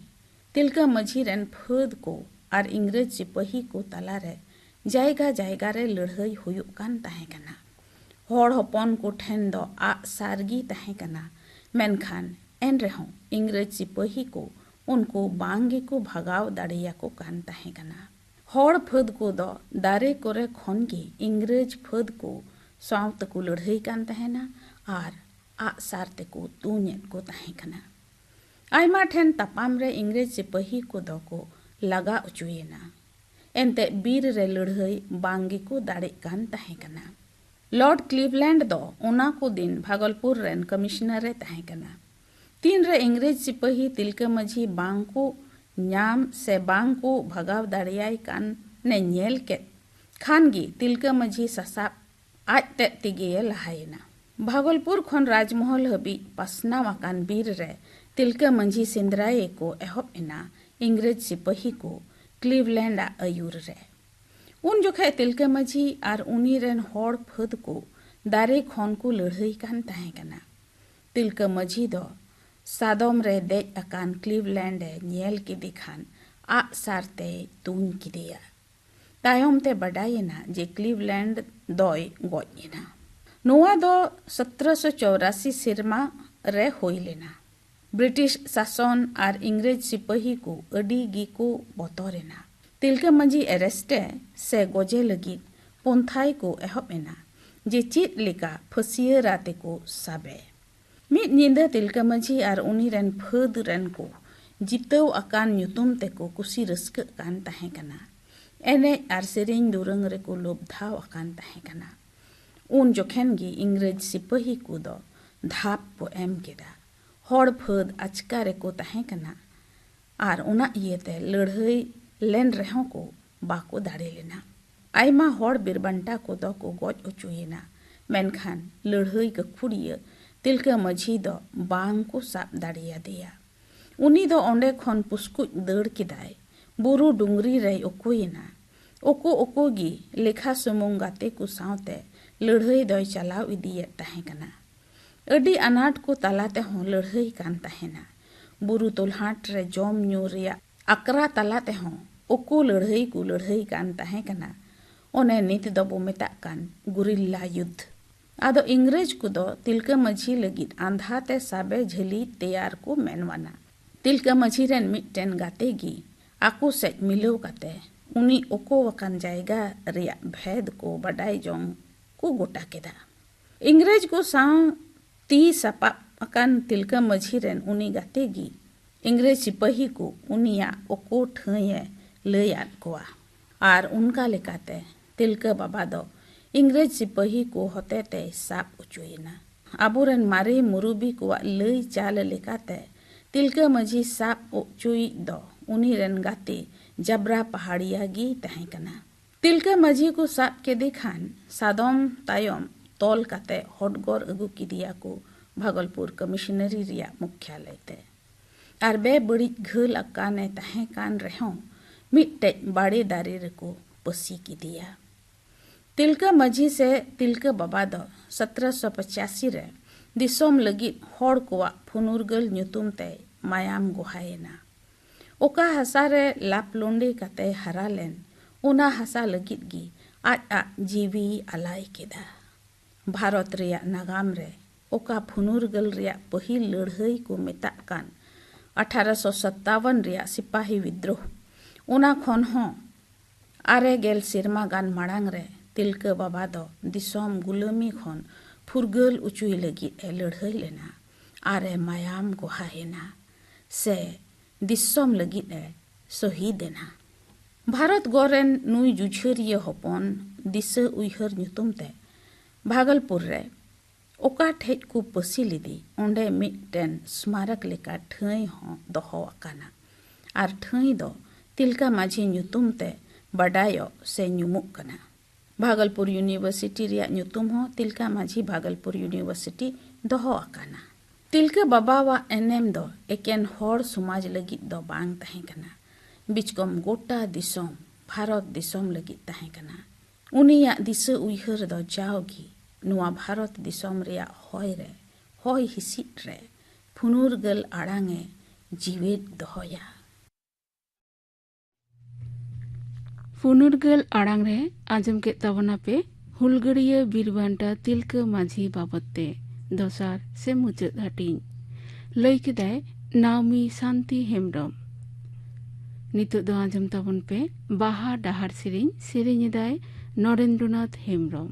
ᱛᱤᱞᱠᱟᱹ ᱢᱟᱹᱡᱷᱤ ᱨᱮᱱ ᱯᱷᱟᱹᱫ ᱠᱚ ᱟᱨ ᱤᱝᱨᱮᱡᱽ ᱥᱤᱯᱟᱹᱦᱤ ᱠᱚ ᱛᱟᱞᱟᱨᱮ ᱡᱟᱭᱜᱟ ᱡᱟᱭᱜᱟ ᱨᱮ ᱞᱟᱹᱲᱦᱟᱹᱭ ᱦᱩᱭᱩᱜ ᱠᱟᱱ ᱛᱟᱦᱮᱸ ᱠᱟᱱᱟ᱾ ᱦᱚᱲ ᱦᱚᱯᱚᱱ ᱠᱚ ᱴᱷᱮᱱ ᱫᱚ ᱟᱜ ᱥᱟᱨ ᱜᱮ ᱛᱟᱦᱮᱸ ᱠᱟᱱᱟ, ᱢᱮᱱᱠᱷᱟᱱ ᱮᱱ ᱨᱮᱦᱚᱸ ᱤᱝᱨᱮᱡᱽ ᱥᱤᱯᱟᱹᱦᱤ ᱠᱚ ᱩᱱᱠᱩ ᱵᱟᱝ ᱜᱮᱠᱚ ᱵᱷᱟᱜᱟᱣ ᱫᱟᱲᱮᱭᱟᱠᱚ ᱠᱟᱱ ᱛᱟᱦᱮᱸ ᱠᱟᱱᱟ᱾ ᱦᱚᱲ ᱯᱷᱟᱹᱫ ᱠᱚᱫᱚ ᱫᱟᱨᱮ ᱠᱚᱨᱮ ᱠᱷᱚᱱ ᱜᱮ ᱤᱝᱨᱮᱡᱽ ᱯᱷᱟᱹᱫ ᱠᱚ ᱥᱟᱶ ᱛᱮᱠᱚ ᱞᱟᱹᱲᱦᱟᱹᱭ ᱠᱟᱱ ᱛᱟᱦᱮᱱᱟ ᱟᱨ ᱟᱜ ᱥᱟᱨ ᱛᱮᱠᱚ ᱛᱩᱧᱮᱫ ᱠᱚ ᱛᱟᱦᱮᱸ ᱠᱟᱱᱟ᱾ ᱟᱭᱢᱟ ᱴᱷᱮᱱ ᱛᱟᱯᱟᱢ ᱨᱮ ᱤᱝᱨᱮᱡᱽ ᱥᱤᱯᱟᱹᱦᱤ ᱠᱚᱫᱚ ᱠᱚ ᱞᱟᱜᱟ ᱚᱪᱚᱭᱮᱱᱟ᱾ ᱮᱱᱛᱮ ᱵᱤᱨ ᱨᱮ ᱞᱟᱹᱲᱦᱟᱹᱭ ᱵᱟᱝ ᱜᱮᱠᱚ ᱫᱟᱲᱮᱜ ᱠᱟᱱ ᱛᱟᱦᱮᱸ ᱠᱟᱱᱟ᱾ ᱞᱚᱨᱰ ᱠᱞᱤᱵᱞᱮᱱᱰ ᱫᱚ ᱚᱱᱟ ᱠᱚ ᱫᱤᱱ ᱵᱷᱟᱜᱚᱞᱯᱩᱨ ᱨᱮᱱ ᱠᱚᱢᱤᱥᱚᱱᱟᱨ ᱮ ᱛᱟᱦᱮᱸ ᱠᱟᱱᱟ᱾ ᱛᱤᱱᱨᱮ ᱤᱝᱨᱮᱡᱽ ᱥᱤᱯᱟᱹᱦᱤ ᱛᱤᱞᱠᱟᱹ ᱢᱟᱹᱡᱷᱤ ᱵᱟᱝ ᱠᱚ ᱧᱟᱢ ᱥᱮ ᱵᱟᱝ ᱠᱚ ᱵᱷᱟᱜᱟᱣ ᱫᱟᱲᱮᱭᱟᱭ ᱠᱟᱱ ᱮ ᱧᱮᱞ ᱠᱮᱫ ᱠᱷᱟᱱ ᱜᱮ ᱛᱤᱞᱠᱟᱹ ᱢᱟᱹᱡᱷᱤ ᱥᱟᱥᱟᱵ ᱟᱡ ᱛᱮᱫ ᱛᱮᱜᱮ ᱞᱟᱦᱟᱭᱮᱱᱟ᱾ ᱵᱷᱟᱜᱚᱞᱯᱩᱨ ᱠᱷᱚᱱ ᱨᱟᱡᱽᱢᱚᱦᱚᱞ ᱦᱟᱹᱵᱤᱡ ᱯᱟᱥᱱᱟᱣ ᱟᱠᱟᱱ ᱵᱤᱨ ᱨᱮ ᱛᱤᱞᱠᱟᱹ ᱢᱟᱹᱡᱷᱤ ᱥᱮᱸᱫᱽᱨᱟᱭᱮ ᱠᱚ ᱮᱦᱚᱵ ᱮᱱᱟ ᱤᱝᱨᱮᱡᱽ ᱥᱤᱯᱟᱹᱦᱤ ᱠᱚ ᱠᱞᱤᱵᱽᱞᱮᱱᱰ ᱟᱜ ᱟᱹᱭᱩᱨ ᱨᱮ᱾ ᱩᱱ ᱡᱚᱠᱷᱮᱡ ᱛᱤᱞᱠᱟᱹ ᱢᱟᱹᱡᱷᱤ ᱟᱨ ᱩᱱᱤ ᱨᱮᱱ ᱦᱚᱲ ᱯᱷᱟᱹᱫ ᱠᱚ ᱫᱟᱨᱮ ᱠᱷᱚᱱ ᱠᱚ ᱞᱟᱹᱲᱦᱟᱹᱭ ᱠᱟᱱ ᱛᱟᱦᱮᱸ ᱠᱟᱱᱟ᱾ ᱛᱤᱞᱠᱟᱹ ᱢᱟᱹᱡᱷᱤ ᱫᱚ ᱥᱟᱫᱚᱢ ᱨᱮ ᱫᱮᱡ ᱟᱠᱟᱱ ᱠᱞᱤᱵᱽᱞᱮᱱᱰ ᱮ ᱧᱮᱞ ᱠᱮᱫᱮ ᱠᱷᱟᱱ ᱟᱜ ᱥᱟᱨ ᱛᱮᱭ ᱛᱩᱧ ᱠᱮᱫᱮᱭᱟ᱾ ᱛᱟᱭᱚᱢ ᱛᱮ ᱵᱟᱰᱟᱭᱮᱱᱟ ᱡᱮ ᱠᱞᱤᱵᱽᱞᱮᱱᱰ ᱫᱚᱭ ᱜᱚᱡ ᱮᱱᱟ᱾ ᱱᱚᱣᱟ ᱫᱚ ᱥᱚᱛᱨᱚᱥᱚ ᱪᱚᱣᱨᱟᱥᱤ ᱥᱮᱨᱢᱟ ᱨᱮ ᱦᱩᱭ ᱞᱮᱱᱟ᱾ ᱵᱨᱤᱴᱤᱥ ᱥᱟᱥᱚᱱ ᱟᱨ ᱤᱝᱨᱮᱡᱽ ᱥᱤᱯᱟᱹᱦᱤ ᱠᱚ ᱟᱹᱰᱤ ᱜᱮᱠᱚ ᱵᱚᱛᱚᱨ ᱮᱱᱟ᱾ ᱛᱤᱞᱠᱟᱹ ᱢᱟᱹᱡᱷᱤ ᱮᱨᱮᱥᱴᱮ ᱥᱮ ᱜᱚᱡᱮ ᱞᱟᱹᱜᱤᱫ ᱯᱚᱱᱛᱷᱟᱭ ᱠᱚ ᱮᱦᱚᱵ ᱮᱱᱟ ᱡᱮ ᱪᱮᱫ ᱞᱮᱠᱟ ᱯᱷᱟᱹᱥᱤᱭᱟᱹᱨᱟ ᱛᱮᱠᱚ ᱥᱟᱵᱮ᱾ ᱢᱤᱫ ᱧᱤᱫᱟᱹ ᱛᱤᱞᱠᱟᱹ ᱢᱟᱹᱡᱷᱤ ᱟᱨ ᱩᱱᱤ ᱨᱮᱱ ᱯᱷᱟᱹᱫ ᱨᱮᱱ ᱠᱚ ᱡᱤᱛᱟᱹᱣ ᱟᱠᱟᱱ ᱧᱩᱛᱩᱢ ᱛᱮᱠᱚ ᱠᱩᱥᱤ ᱨᱟᱹᱥᱠᱟᱹᱜ ᱠᱟᱱ ᱛᱟᱦᱮᱸ ᱠᱟᱱᱟ᱾ ᱮᱱᱮᱡ ᱟᱨ ᱥᱮᱨᱮᱧ ᱫᱩᱨᱟᱹᱝ ᱨᱮᱠᱚ ᱞᱚᱵᱫᱷᱟᱣ ᱟᱠᱟᱱ ᱛᱟᱦᱮᱸ ᱠᱟᱱᱟ᱾ ᱩᱱ ᱡᱚᱠᱷᱮᱱ ᱜᱮ ᱤᱝᱨᱮᱡᱽ ᱥᱤᱯᱟᱹᱦᱤ ᱠᱚᱫᱚ ᱫᱷᱟᱯ ᱠᱚ ᱮᱢ ᱠᱮᱫᱟ᱾ ᱦᱚᱲ ᱯᱷᱟᱹᱫ ᱟᱪᱠᱟ ᱨᱮᱠᱚ ᱛᱟᱦᱮᱸ ᱠᱟᱱᱟ ᱟᱨ ᱚᱱᱟ ᱤᱭᱟᱹᱛᱮ ᱞᱟᱹᱲᱦᱟᱹᱭ ᱞᱮᱱ ᱨᱮᱦᱚᱸ ᱠᱚ ᱵᱟᱠᱚ ᱫᱟᱲᱮ ᱞᱮᱱᱟ᱾ ᱟᱭᱢᱟ ᱦᱚᱲ ᱵᱤᱨᱵᱟᱱᱴᱟ ᱠᱚᱫᱚ ᱠᱚ ᱜᱚᱡ ᱦᱚᱪᱚᱭᱮᱱᱟ, ᱢᱮᱱᱠᱷᱟᱱ ᱞᱟᱹᱲᱦᱟᱹᱭ ᱜᱟᱹᱠᱷᱩᱲᱤᱭᱟᱹ ᱛᱤᱞᱠᱟᱹ ᱢᱟᱹᱡᱷᱤ ᱫᱚ ᱵᱟᱝ ᱠᱚ ᱥᱟᱵ ᱫᱟᱲᱮᱭᱟᱫᱮᱭᱟ᱾ ᱩᱱᱤ ᱫᱚ ᱚᱸᱰᱮ ᱠᱷᱚᱱ ᱯᱩᱥᱠᱩᱡ ᱫᱟᱹᱲ ᱠᱮᱫᱟᱭ, ᱵᱩᱨᱩ ᱰᱩᱝᱨᱤ ᱨᱮᱭ ᱩᱠᱩᱭᱮᱱᱟ᱾ ᱩᱠᱩ ᱩᱠᱩ ᱜᱮ ᱞᱮᱠᱷᱟ ᱥᱩᱢᱩᱝ ᱜᱟᱛᱮ ᱠᱚ ᱥᱟᱶᱛᱮ ᱞᱟᱹᱲᱦᱟᱹᱭ ᱫᱚᱭ ᱪᱟᱞᱟᱣ ᱤᱫᱤᱭᱮᱫ ᱛᱟᱦᱮᱸ ᱠᱟᱱᱟ᱾ ᱟᱹᱰᱤ ᱟᱱᱟᱴ ᱠᱚ ᱛᱟᱞᱟ ᱛᱮᱦᱚᱸ ᱞᱟᱹᱲᱦᱟᱹᱭ ᱠᱟᱱ ᱛᱟᱦᱮᱱᱟ᱾ ᱵᱩᱨᱩ ᱛᱚᱞᱦᱟᱴ ᱨᱮ ᱡᱚᱢ ᱧᱩ ᱨᱮᱭᱟᱜ ᱟᱠᱨᱟ ᱛᱟᱞᱟ ᱛᱮᱦᱚᱸ ᱩᱠᱩ ᱞᱟᱹᱲᱦᱟᱹᱭ ᱠᱚ ᱞᱟᱹᱲᱦᱟᱹᱭ ᱠᱟᱱ ᱛᱟᱦᱮᱸ ᱠᱟᱱᱟ᱾ ᱚᱱᱮ ᱱᱤᱛ ᱫᱚᱵᱚ ᱢᱮᱛᱟᱜ ᱠᱟᱱ ᱜᱩᱨᱤᱞᱞᱟ ᱭᱩᱫᱽᱫᱷ᱾ ᱟᱫᱚ ᱤᱝᱨᱮᱡᱽ ᱠᱚᱫᱚ ᱛᱤᱞᱠᱟᱹ ᱢᱟᱹᱡᱷᱤ ᱞᱟᱹᱜᱤᱫ ᱟᱸᱫᱷᱟ ᱛᱮ ᱥᱟᱵᱮ ᱡᱷᱟᱹᱞᱤ ᱛᱮᱭᱟᱨ ᱠᱚ ᱢᱮᱱᱣᱟᱱᱟ᱾ ᱛᱤᱞᱠᱟᱹ ᱢᱟᱹᱡᱷᱤ ᱨᱮᱱ ᱢᱤᱫᱴᱮᱱ ᱜᱟᱛᱮ ᱜᱮ ᱟᱠᱚ ᱥᱮᱫ ᱢᱤᱞᱟᱹᱣ ᱠᱟᱛᱮ ᱩᱱᱤ ᱚᱠᱚ ᱟᱠᱟᱱ ᱡᱟᱭᱜᱟ ᱨᱮᱭᱟᱜ ᱵᱷᱮᱫ ᱠᱚ ᱵᱟᱰᱟᱭ ᱡᱚᱝ ᱠᱚ ᱜᱚᱴᱟ ᱠᱮᱫᱟ᱾ ᱤᱝᱨᱮᱡᱽ ᱠᱚ ᱥᱟᱶ ᱛᱤ ᱥᱟᱯᱟᱵ ᱟᱠᱟᱱ ᱛᱤᱞᱠᱟᱹ ᱢᱟᱹᱡᱷᱤ ᱨᱮᱱ ᱩᱱᱤ ᱜᱟᱛᱮ ᱜᱮ ᱤᱝᱨᱮᱡᱽ ᱥᱤᱯᱟᱹᱦᱤ ᱠᱚ ᱩᱱᱤᱭᱟᱜ ᱚᱠᱚ ᱴᱷᱟᱹᱭ ᱮ ᱞᱟᱹᱭ ᱟᱫ ᱠᱚᱣᱟ᱾ ᱟᱨ ᱚᱱᱠᱟ ᱞᱮᱠᱟᱛᱮ ᱛᱤᱞᱠᱟᱹ ᱵᱟᱵᱟ ᱫᱚ ᱤᱝᱨᱮᱡᱽ ᱥᱤᱯᱟᱹᱦᱤ ᱠᱚ ᱦᱚᱛᱮᱛᱮᱭ ᱥᱟᱵ ᱚᱪᱚᱭᱮᱱᱟ᱾ ᱟᱵᱚᱨᱮᱱ ᱢᱟᱨᱮ ᱢᱩᱨᱩᱵᱤ ᱠᱚᱣᱟᱜ ᱞᱟᱹᱭ ᱪᱟᱞ ᱞᱮᱠᱟᱛᱮ ᱛᱤᱞᱠᱟᱹ ᱢᱟᱹᱡᱷᱤ ᱥᱟᱵ ᱚᱪᱚᱭᱤᱡ ᱫᱚ ᱩᱱᱤ ᱨᱮᱱ ᱜᱟᱛᱮ ᱡᱟᱵᱨᱟ ᱯᱟᱦᱟᱲᱤᱭᱟ ᱜᱮᱭ ᱛᱟᱦᱮᱸ ᱠᱟᱱᱟ᱾ ᱛᱤᱞᱠᱟᱹ ᱢᱟᱹᱡᱷᱤ ᱠᱚ ᱥᱟᱵ ᱠᱮᱫᱮ ᱠᱷᱟᱱ ᱥᱟᱫᱚᱢ ᱛᱟᱭᱚᱢ ᱛᱚᱞ ᱠᱟᱛᱮ ᱦᱚᱰᱜᱚᱨ ᱟᱹᱜᱩ ᱠᱮᱫᱮᱭᱟ ᱠᱚ ᱵᱷᱟᱜᱚᱞᱯᱩᱨ ᱠᱚᱢᱤᱥᱚᱱᱟᱨᱤ ᱨᱮᱭᱟᱜ ᱢᱩᱠᱷᱭᱟᱞᱚᱭ ᱛᱮ᱾ ᱟᱨ ᱵᱮᱵᱟᱹᱲᱤᱡ ᱜᱷᱟᱹᱞ ᱟᱠᱟᱱ ᱮ ᱛᱟᱦᱮᱸ ᱠᱟᱱ ᱨᱮᱦᱚᱸ ᱢᱤᱫᱴᱮᱡ ᱵᱟᱲᱮ ᱫᱟᱨᱮ ᱨᱮᱠᱚ ᱯᱟᱹᱥᱤ ᱠᱮᱫᱮᱭᱟ᱾ ᱛᱤᱞᱠᱟᱹ ᱢᱟᱹᱡᱷᱤ ᱥᱮ ᱛᱤᱞᱠᱟᱹ ᱵᱟᱵᱟ ᱫᱚ ᱥᱚᱛᱨᱚᱥᱚ ᱯᱚᱪᱟᱥᱤ ᱨᱮ ᱫᱤᱥᱚᱢ ᱞᱟᱹᱜᱤᱫ ᱦᱚᱲ ᱠᱚᱣᱟᱜ ᱯᱷᱩᱱᱩᱨᱜᱟᱹᱞ ᱧᱩᱛᱩᱢ ᱛᱮᱭ ᱢᱟᱭᱟᱢ ᱜᱚᱦᱟᱭᱮᱱᱟ᱾ ᱚᱠᱟ ᱦᱟᱥᱟ ᱨᱮ ᱞᱟᱯ ᱞᱩᱸᱰᱮ ᱠᱟᱛᱮᱭ ᱦᱟᱨᱟ ᱞᱮᱱ, ᱚᱱᱟ ᱦᱟᱥᱟ ᱞᱟᱹᱜᱤᱫ ᱜᱮ ᱟᱡ ᱟᱜ ᱡᱤᱣᱤᱭ ᱟᱞᱟᱭ ᱠᱮᱫᱟ᱾ ᱵᱷᱟᱨᱚᱛ ᱨᱮᱭᱟᱜ ᱱᱟᱜᱟᱢ ᱨᱮ ᱚᱠᱟ ᱯᱷᱩᱱᱩᱨᱜᱟᱹᱞ ᱨᱮᱭᱟᱜ ᱯᱟᱹᱦᱤᱞ ᱞᱟᱹᱲᱦᱟᱹᱭ ᱠᱚ ᱢᱮᱛᱟᱜ ᱠᱟᱱ ᱟᱴᱷᱟᱨᱚᱥᱚ ᱥᱟᱛᱟᱣᱟᱱ ᱨᱮᱭᱟᱜ ᱥᱤᱯᱟᱦᱤ ᱵᱤᱫᱽᱨᱳᱦ, ᱚᱱᱟ ᱠᱷᱚᱱ ᱦᱚᱸ ᱟᱨᱮ ᱜᱮᱞ ᱥᱮᱨᱢᱟ ᱜᱟᱱ ᱢᱟᱲᱟᱝ ᱨᱮ ᱛᱤᱞᱠᱟᱹ ᱵᱟᱵᱟ ᱫᱚ ᱫᱤᱥᱚᱢ ᱜᱩᱞᱟᱹᱢᱤ ᱠᱷᱚᱱ ᱯᱷᱩᱨᱜᱟᱹᱞ ᱚᱪᱚᱭ ᱞᱟᱹᱜᱤᱫ ᱮ ᱞᱟᱹᱲᱦᱟᱹᱭ ᱞᱮᱱᱟ ᱟᱨ ᱮ ᱢᱟᱭᱟᱢ ᱜᱚᱦᱟᱭᱮᱱᱟ ᱥᱮ ᱫᱤᱥᱚᱢ ᱞᱟᱹᱜᱤᱫ ᱮ ᱥᱚᱦᱤᱫ ᱮᱱᱟ᱾ ᱵᱷᱟᱨᱚᱛ ᱜᱚᱲ ᱨᱮᱱ ᱱᱩᱭ ᱡᱩᱡᱷᱟᱹᱨᱤᱭᱟᱹ ᱦᱚᱯᱚᱱ ᱫᱤᱥᱟᱹ ᱩᱭᱦᱟᱹᱨ ᱧᱩᱛᱩᱢ ᱛᱮ ᱵᱷᱟᱜᱚᱞᱯᱩᱨ ᱨᱮ ᱚᱠᱟ ᱴᱷᱮᱡ ᱠᱚ ᱯᱟᱹᱥᱤ ᱞᱮᱫᱮ, ᱚᱸᱰᱮ ᱢᱤᱫᱴᱮᱱ ᱥᱢᱟᱨᱚᱠ ᱞᱮᱠᱟ ᱴᱷᱟᱹᱭ ᱦᱚᱸ ᱫᱚᱦᱚ ᱟᱠᱟᱱᱟ᱾ ᱟᱨ ᱴᱷᱟᱹᱭ ᱫᱚ ᱛᱤᱞᱠᱟ ᱢᱟᱹᱡᱷᱤ ᱧᱩᱛᱩᱢ ᱛᱮ ᱵᱟᱰᱟᱭᱚᱜ ᱥᱮ ᱧᱩᱢᱩᱜ ᱠᱟᱱᱟ᱾ ᱵᱷᱟᱜᱚᱞᱯᱩᱨ ᱤᱭᱩᱱᱤᱵᱷᱟᱨᱥᱤᱴᱤ ᱨᱮᱭᱟᱜ ᱧᱩᱛᱩᱢ ᱦᱚᱸ ᱛᱤᱞᱠᱟ ᱢᱟᱹᱡᱷᱤ ᱵᱷᱟᱜᱚᱞᱯᱩᱨ ᱤᱭᱩᱱᱤᱵᱷᱟᱨᱥᱤᱴᱤ ᱫᱚᱦᱚ ᱟᱠᱟᱱᱟ᱾ ᱛᱤᱞᱠᱟᱹ ᱵᱟᱵᱟᱣᱟᱜ ᱮᱱᱮᱢ ᱫᱚ ᱮᱠᱮᱱ ᱦᱚᱲ ᱥᱚᱢᱟᱡᱽ ᱞᱟᱹᱜᱤᱫ ᱫᱚ ᱵᱟᱝ ᱛᱟᱦᱮᱸ ᱠᱟᱱᱟ, ᱵᱤᱪᱠᱚᱢ ᱜᱚᱴᱟ ᱫᱤᱥᱚᱢ, ᱵᱷᱟᱨᱚᱛ ᱫᱤᱥᱚᱢ ᱞᱟᱹᱜᱤᱫ ᱛᱟᱦᱮᱸ ᱠᱟᱱᱟ᱾ ᱩᱱᱤᱭᱟᱜ ᱫᱤᱥᱟᱹ ᱩᱭᱦᱟᱹᱨ ᱫᱚ ᱡᱟᱣᱜᱮ ᱱᱚᱣᱟ ᱵᱷᱟᱨᱚᱛ ᱫᱤᱥᱚᱢ ᱨᱮᱭᱟᱜ ᱦᱚᱭ ᱨᱮ, ᱦᱚᱭ ᱦᱤᱸᱥᱤᱫ ᱨᱮ ᱯᱷᱩᱱᱩᱨᱜᱟᱹᱞ ᱟᱲᱟᱝ ᱮ ᱡᱤᱣᱮᱫ ᱫᱚᱦᱚᱭᱟ᱾ ᱯᱷᱩᱱᱩᱨᱜᱟᱹᱞ ᱟᱲᱟᱝ ᱨᱮ ᱟᱸᱡᱚᱢ ᱠᱮᱫ ᱛᱟᱵᱚᱱᱟᱯᱮ ᱦᱩᱞᱜᱟᱹᱨᱤᱭᱟᱹ ᱵᱤᱨ ᱵᱟᱱᱴᱟ ᱛᱤᱞᱠᱟᱹ ᱢᱟᱹᱡᱷᱤ ᱵᱟᱵᱚᱛ ᱛᱮ ᱫᱚᱥᱟᱨ ᱥᱮ ᱢᱩᱪᱟᱹᱫ ᱦᱟᱹᱴᱤᱧ᱾ ᱞᱟᱹᱭ ᱠᱮᱫᱟᱭ ᱱᱟᱣᱢᱤ ᱥᱟᱱᱛᱤ ᱦᱮᱢᱵᱽᱨᱚᱢ᱾ ᱱᱤᱛᱚᱜ ᱫᱚ ᱟᱸᱡᱚᱢ ᱛᱟᱵᱚᱱ ᱯᱮ ᱵᱟᱦᱟ ᱰᱟᱦᱟᱨ ᱥᱮᱨᱮᱧ, ᱥᱮᱨᱮᱧ ᱮᱫᱟᱭ ᱱᱚᱨᱮᱱᱫᱨᱚᱱᱟᱛᱷ ᱦᱮᱢᱵᱽᱨᱚᱢ᱾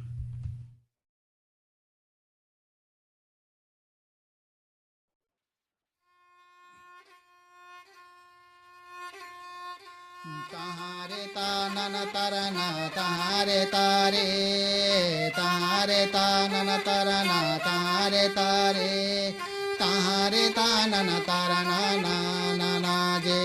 ᱛᱟᱦᱟᱨᱮ ᱛᱟᱱᱟᱱᱟ ᱛᱟᱨᱟᱱᱟ ᱛᱟᱦᱟᱨᱮ ᱛᱟᱨᱮ, ᱛᱟᱦᱟᱨᱮ ᱛᱟᱱᱟᱱᱟ ᱛᱟᱨᱟᱱᱟ ᱛᱟᱦᱟᱨᱮ ᱛᱟᱨᱮ, ᱛᱟᱦᱟᱨᱮ ᱛᱟᱱᱟᱱᱟ ᱛᱟᱨᱟᱱᱟ ᱱᱟ ᱱᱟ ᱱᱟ ᱡᱮ᱾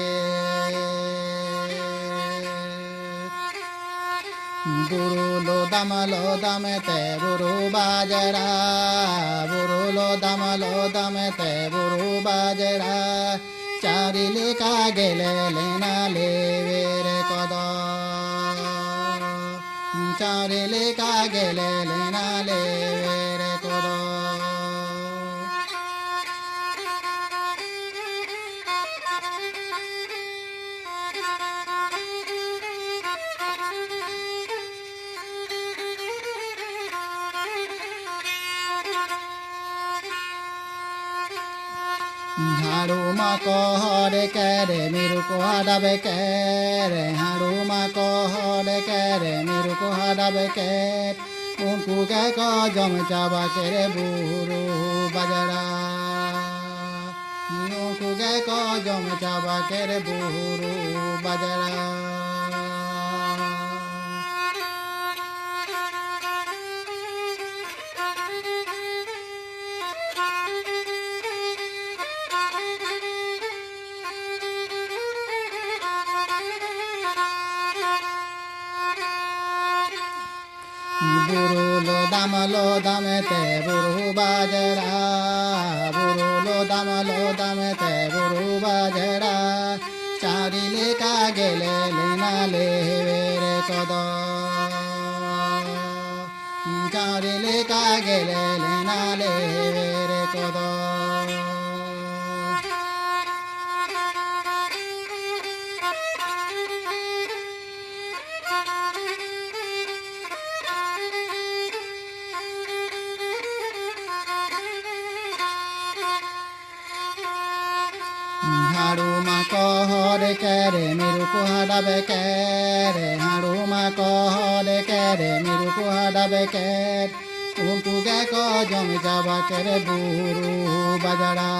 ᱵᱩᱨᱩ ᱞᱚᱫᱟᱢ ᱞᱚᱫᱟᱢ ᱛᱮ ᱵᱩᱨᱩ ᱵᱟᱡᱽᱲᱟ, ᱵᱩᱨᱩ ᱞᱚᱫᱟᱢ ᱞᱚᱫᱟᱢ ᱛᱮ ᱵᱩᱨᱩ ᱵᱟᱡᱽᱲᱟ, ᱪᱟᱣᱨᱤ ᱞᱮᱠᱟ ᱜᱮᱞᱮ ᱞᱮᱱᱟ ᱞᱮᱣᱮᱨ ᱠᱚᱫᱚ, ᱪᱟᱣᱨᱤ ᱞᱮᱠᱟ ᱜᱮᱞᱮ ᱞᱮᱱᱟ ᱞᱮᱣᱮᱨ ᱠᱚᱫᱚ᱾ ᱦᱟᱲᱩᱢᱟ ᱠᱚ ᱦᱚᱨ ᱠᱮᱨᱮ, ᱢᱤᱨᱩ ᱠᱚ ᱦᱟᱰᱟᱵ ᱠᱮᱨᱮ, ᱦᱟᱲᱩᱢᱟ ᱠᱚ ᱦᱚᱨ ᱠᱮᱨᱮ, ᱢᱤᱨᱩ ᱠᱚ ᱦᱟᱰᱟᱵ ᱠᱮᱨᱮ, ᱩᱱᱠᱩ ᱜᱮᱠᱚ ᱡᱚᱢ ᱪᱟᱵᱟ ᱠᱮᱨᱮ ᱵᱩᱨᱩ ᱵᱟᱡᱽᱲᱟ᱾ ᱩᱱᱠᱩ ᱜᱮᱠᱚ ᱡᱚᱢ ᱪᱟᱵᱟ ᱠᱮᱨᱮ ᱵᱩᱨᱩ ᱵᱟᱡᱽᱲᱟ᱾ ᱵᱩᱨᱩ ᱞᱚᱫᱟᱢ ᱞᱚᱫᱟᱢ ᱛᱮ ᱵᱩᱨᱩ ᱵᱟᱡᱽᱲᱟ, ᱵᱩᱨᱩ ᱞᱚᱫᱟᱢ ᱞᱚᱫᱟᱢ ᱛᱮ ᱵᱩᱨᱩ ᱵᱟᱡᱽᱲᱟ, ᱪᱟᱹᱨᱤ ᱞᱮᱠᱟ ᱜᱮᱞᱮ ᱞᱮᱱᱟ ᱞᱮᱣᱮᱨ ᱠᱚᱫᱚ, ᱪᱟᱹᱨᱤ ᱞᱮᱠᱟ ᱜᱮᱞᱮ ᱞᱮᱱᱟ ᱞᱮᱣᱮᱨ ᱠᱚᱫᱚ᱾ ᱦᱟᱲᱩᱢᱟ ᱠᱚ ᱦᱚᱨ ᱠᱮᱨᱮ, ᱢᱤᱨᱩ ᱠᱚ ᱦᱟᱰᱟᱵ ᱠᱮᱨᱮ, ᱦᱟᱲᱩᱢᱟ ᱠᱚ ᱦᱚᱨ ᱠᱮᱨᱮ, ᱢᱤᱨᱩ ᱠᱚ ᱦᱟᱰᱟᱵ ᱠᱮᱨᱮ, ᱩᱱᱠᱩ ᱜᱮᱠᱚ ᱡᱚᱢ ᱪᱟᱵᱟ ᱠᱮᱨᱮ ᱵᱩᱨᱩ ᱵᱟᱡᱽᱲᱟ᱾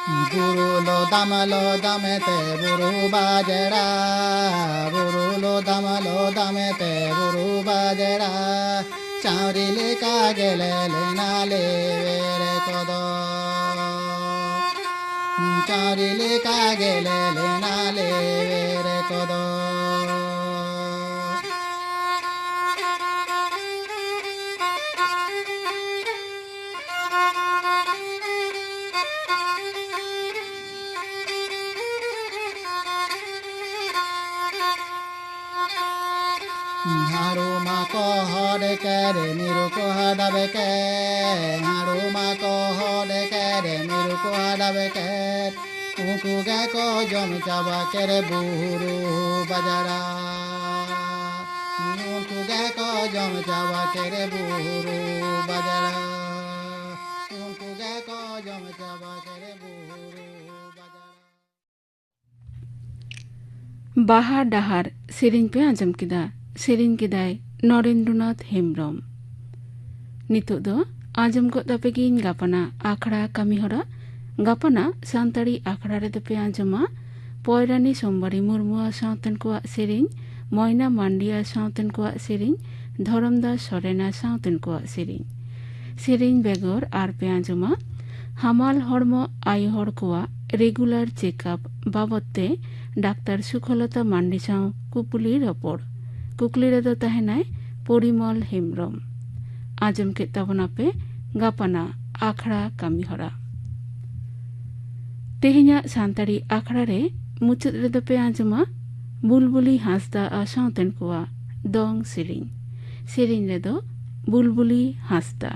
ᱵᱩᱨᱩ ᱞᱚᱫᱟᱢ ᱞᱚᱫᱟᱢ ᱛᱮ ᱵᱩᱨᱩ ᱵᱟᱡᱽᱲᱟ, ᱵᱩᱨᱩ ᱞᱚᱫᱟᱢ ᱞᱚᱫᱟᱢ ᱛᱮ ᱵᱩᱨᱩ ᱵᱟᱡᱽᱲᱟ, ᱪᱟᱣᱨᱤ ᱞᱮᱠᱟ ᱜᱮᱞᱮ ᱞᱮᱱᱟ ᱞᱮᱣᱮᱨ ᱠᱚᱫᱚ, ᱪᱟᱣᱨᱤ ᱞᱮᱠᱟ ᱜᱮᱞᱮ ᱞᱮᱱᱟ ᱞᱮᱣᱮᱨ ᱠᱚᱫᱚ᱾ ᱦᱟᱲᱩᱢᱟ ᱠᱚ ᱦᱚᱲ ᱠᱮᱨᱮ ᱢᱤᱨᱩ ᱠᱚ ᱦᱟᱰᱟᱵ ᱠᱮ, ᱦᱟᱲᱩᱢᱟ ᱠᱚ ᱦᱚᱲ ᱠᱮᱨᱮ ᱢᱤᱨᱩ ᱠᱚ ᱦᱟᱰᱟᱵ ᱠᱮ, ᱩᱱᱠᱩ ᱜᱮᱠᱚ ᱡᱚᱢ ᱪᱟᱵᱟ ᱠᱮᱨᱮ ᱵᱩᱨᱩ ᱵᱟᱡᱟᱲᱟ, ᱩᱱᱠᱩ ᱜᱮᱠᱚ ᱡᱚᱢ ᱪᱟᱵᱟ ᱠᱮᱨᱮ ᱵᱩᱨᱩ ᱵᱟᱡᱟᱲᱟ, ᱩᱱᱠᱩ ᱜᱮᱠᱚ ᱡᱚᱢ ᱪᱟᱵᱟ ᱠᱮᱨᱮ ᱵᱩᱨᱩ ᱵᱟᱡᱟᱲᱟ᱾ ᱵᱟᱦᱟ ᱰᱟᱦᱟᱨ ᱥᱮᱨᱮᱧ ᱯᱮ ᱟᱸᱡᱚᱢ ᱠᱮᱫᱟ᱾ ᱥᱮᱨᱮᱧ ᱠᱮᱫᱟᱭ ᱱᱚᱨᱮᱱᱫᱨᱚᱱᱟᱛᱷ ᱦᱮᱢᱵᱽᱨᱚᱢ᱾ ᱱᱤᱛᱚᱜ ᱫᱚ ᱟᱸᱡᱚᱢ ᱜᱚᱫ ᱛᱟᱯᱮ ᱜᱤᱧ ᱜᱟᱯᱟᱱᱟ ᱟᱠᱷᱲᱟ ᱠᱟᱹᱢᱤᱦᱚᱨᱟ᱾ ᱜᱟᱯᱟᱱᱟ ᱥᱟᱱᱛᱟᱲᱤ ᱟᱠᱷᱲᱟ ᱨᱮᱫᱚ ᱯᱮ ᱟᱸᱡᱚᱢᱟ ᱯᱚᱭᱨᱟᱱᱤ ᱥᱳᱢᱵᱟᱨᱤ ᱢᱩᱨᱢᱩᱣᱟᱜ ᱥᱟᱶᱛᱮᱱ ᱠᱚᱣᱟᱜ ᱥᱮᱨᱮᱧ, ᱢᱚᱭᱱᱟ ᱢᱟᱱᱰᱤᱭᱟ ᱥᱟᱶᱛᱮᱱ ᱠᱚᱣᱟᱜ ᱥᱮᱨᱮᱧ, ᱫᱷᱚᱨᱚᱢᱫᱟᱥ ᱥᱚᱨᱮᱱᱟ ᱥᱟᱶᱛᱮᱱ ᱠᱚᱣᱟᱜ ᱥᱮᱨᱮᱧ᱾ ᱥᱮᱨᱮᱧ ᱵᱮᱜᱚᱨ ᱟᱨ ᱯᱮ ᱟᱸᱡᱚᱢᱟ ᱦᱟᱢᱟᱞ ᱦᱚᱲᱢᱚ ᱟᱭᱳ ᱦᱚᱲ ᱠᱚᱣᱟᱜ ᱨᱮᱜᱩᱞᱟᱨ ᱪᱮᱠᱟᱯ ᱵᱟᱵᱚᱫ ᱛᱮ ᱰᱟᱠᱛᱟᱨ ᱥᱩᱠᱷᱚᱞᱚᱛᱟ ᱢᱟᱱᱰᱤ ᱥᱟᱶ ᱠᱩᱯᱩᱞᱤ ᱨᱚᱯᱚᱲ᱾ ᱠᱩᱠᱞᱤ ᱨᱮᱫᱚ ᱛᱟᱦᱮᱱᱟᱭ ᱯᱚᱨᱤᱢᱚᱞ ᱦᱮᱢᱵᱽᱨᱚᱢ᱾ ᱟᱸᱡᱚᱢ ᱠᱮᱫ ᱛᱟᱵᱚᱱᱟᱯᱮ ᱜᱟᱯᱟᱱᱟ ᱟᱠᱷᱲᱟ ᱠᱟᱹᱢᱤᱦᱚᱨᱟ᱾ ᱛᱮᱦᱮᱧᱟᱜ ᱥᱟᱱᱛᱟᱲᱤ ᱟᱠᱷᱲᱟ ᱨᱮ ᱢᱩᱪᱟᱹᱫ ᱨᱮᱫᱚ ᱯᱮ ᱟᱸᱡᱚᱢᱟ ᱵᱩᱞᱵᱩᱞᱤ ᱦᱟᱸᱥᱫᱟ ᱟᱨ ᱥᱟᱶᱛᱮᱱ ᱠᱚᱣᱟᱜ ᱫᱚᱝ ᱥᱮᱨᱮᱧ᱾ ᱥᱮᱨᱮᱧ ᱨᱮᱫᱚ ᱵᱩᱞᱵᱩᱞᱤ ᱦᱟᱸᱥᱫᱟ᱾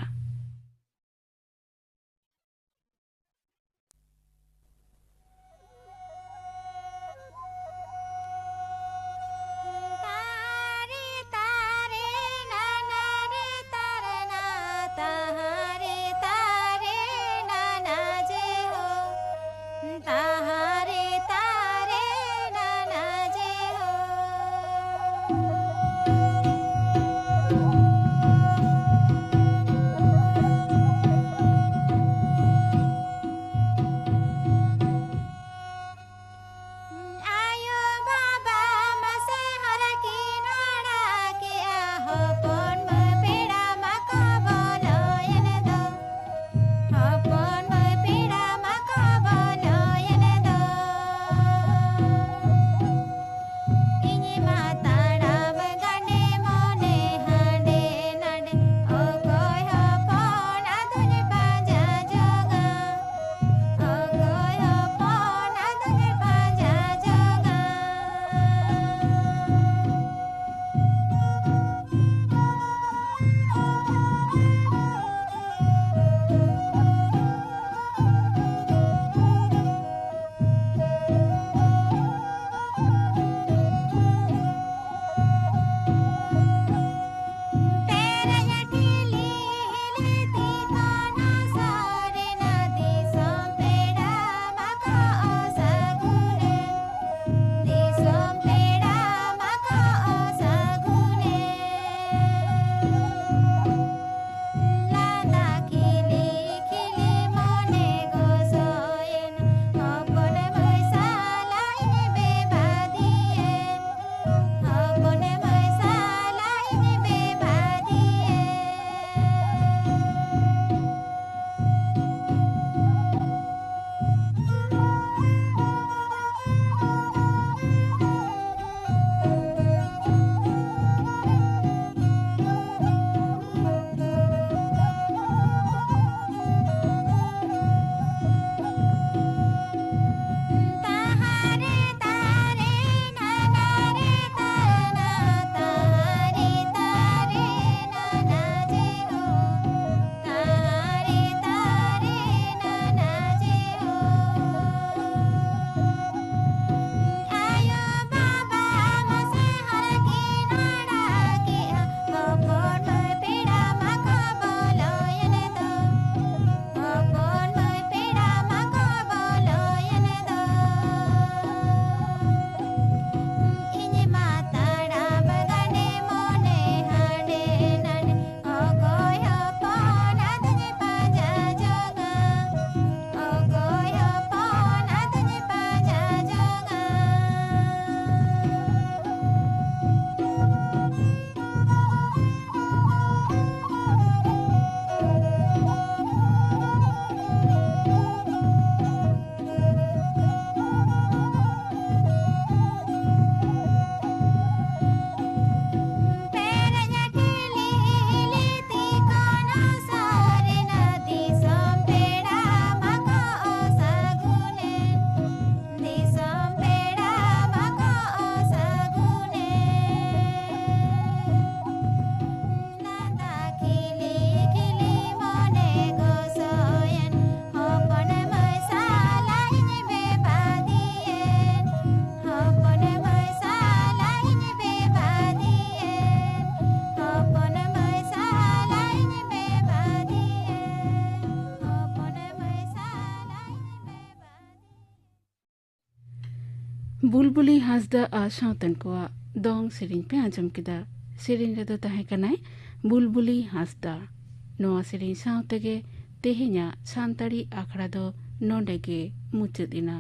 ᱵᱩᱞᱵᱩᱞᱤ ᱦᱟᱸᱥᱫᱟ ᱟᱨ ᱥᱟᱶᱛᱮᱱ ᱠᱚᱣᱟᱜ ᱫᱚᱝ ᱥᱮᱨᱮᱧ ᱯᱮ ᱟᱸᱡᱚᱢ ᱠᱮᱫᱟ᱾ ᱥᱮᱨᱮᱧ ᱨᱮᱫᱚ ᱛᱟᱦᱮᱸ ᱠᱟᱱᱟᱭ ᱵᱩᱞᱵᱩᱞᱤ ᱦᱟᱸᱥᱫᱟ᱾ ᱱᱚᱣᱟ ᱥᱮᱨᱮᱧ ᱥᱟᱶ ᱛᱮᱜᱮ ᱛᱮᱦᱮᱧᱟᱜ ᱥᱟᱱᱛᱟᱲᱤ ᱟᱠᱷᱲᱟ ᱫᱚ ᱱᱚᱰᱮ ᱜᱮ ᱢᱩᱪᱟᱹᱫ ᱮᱱᱟ᱾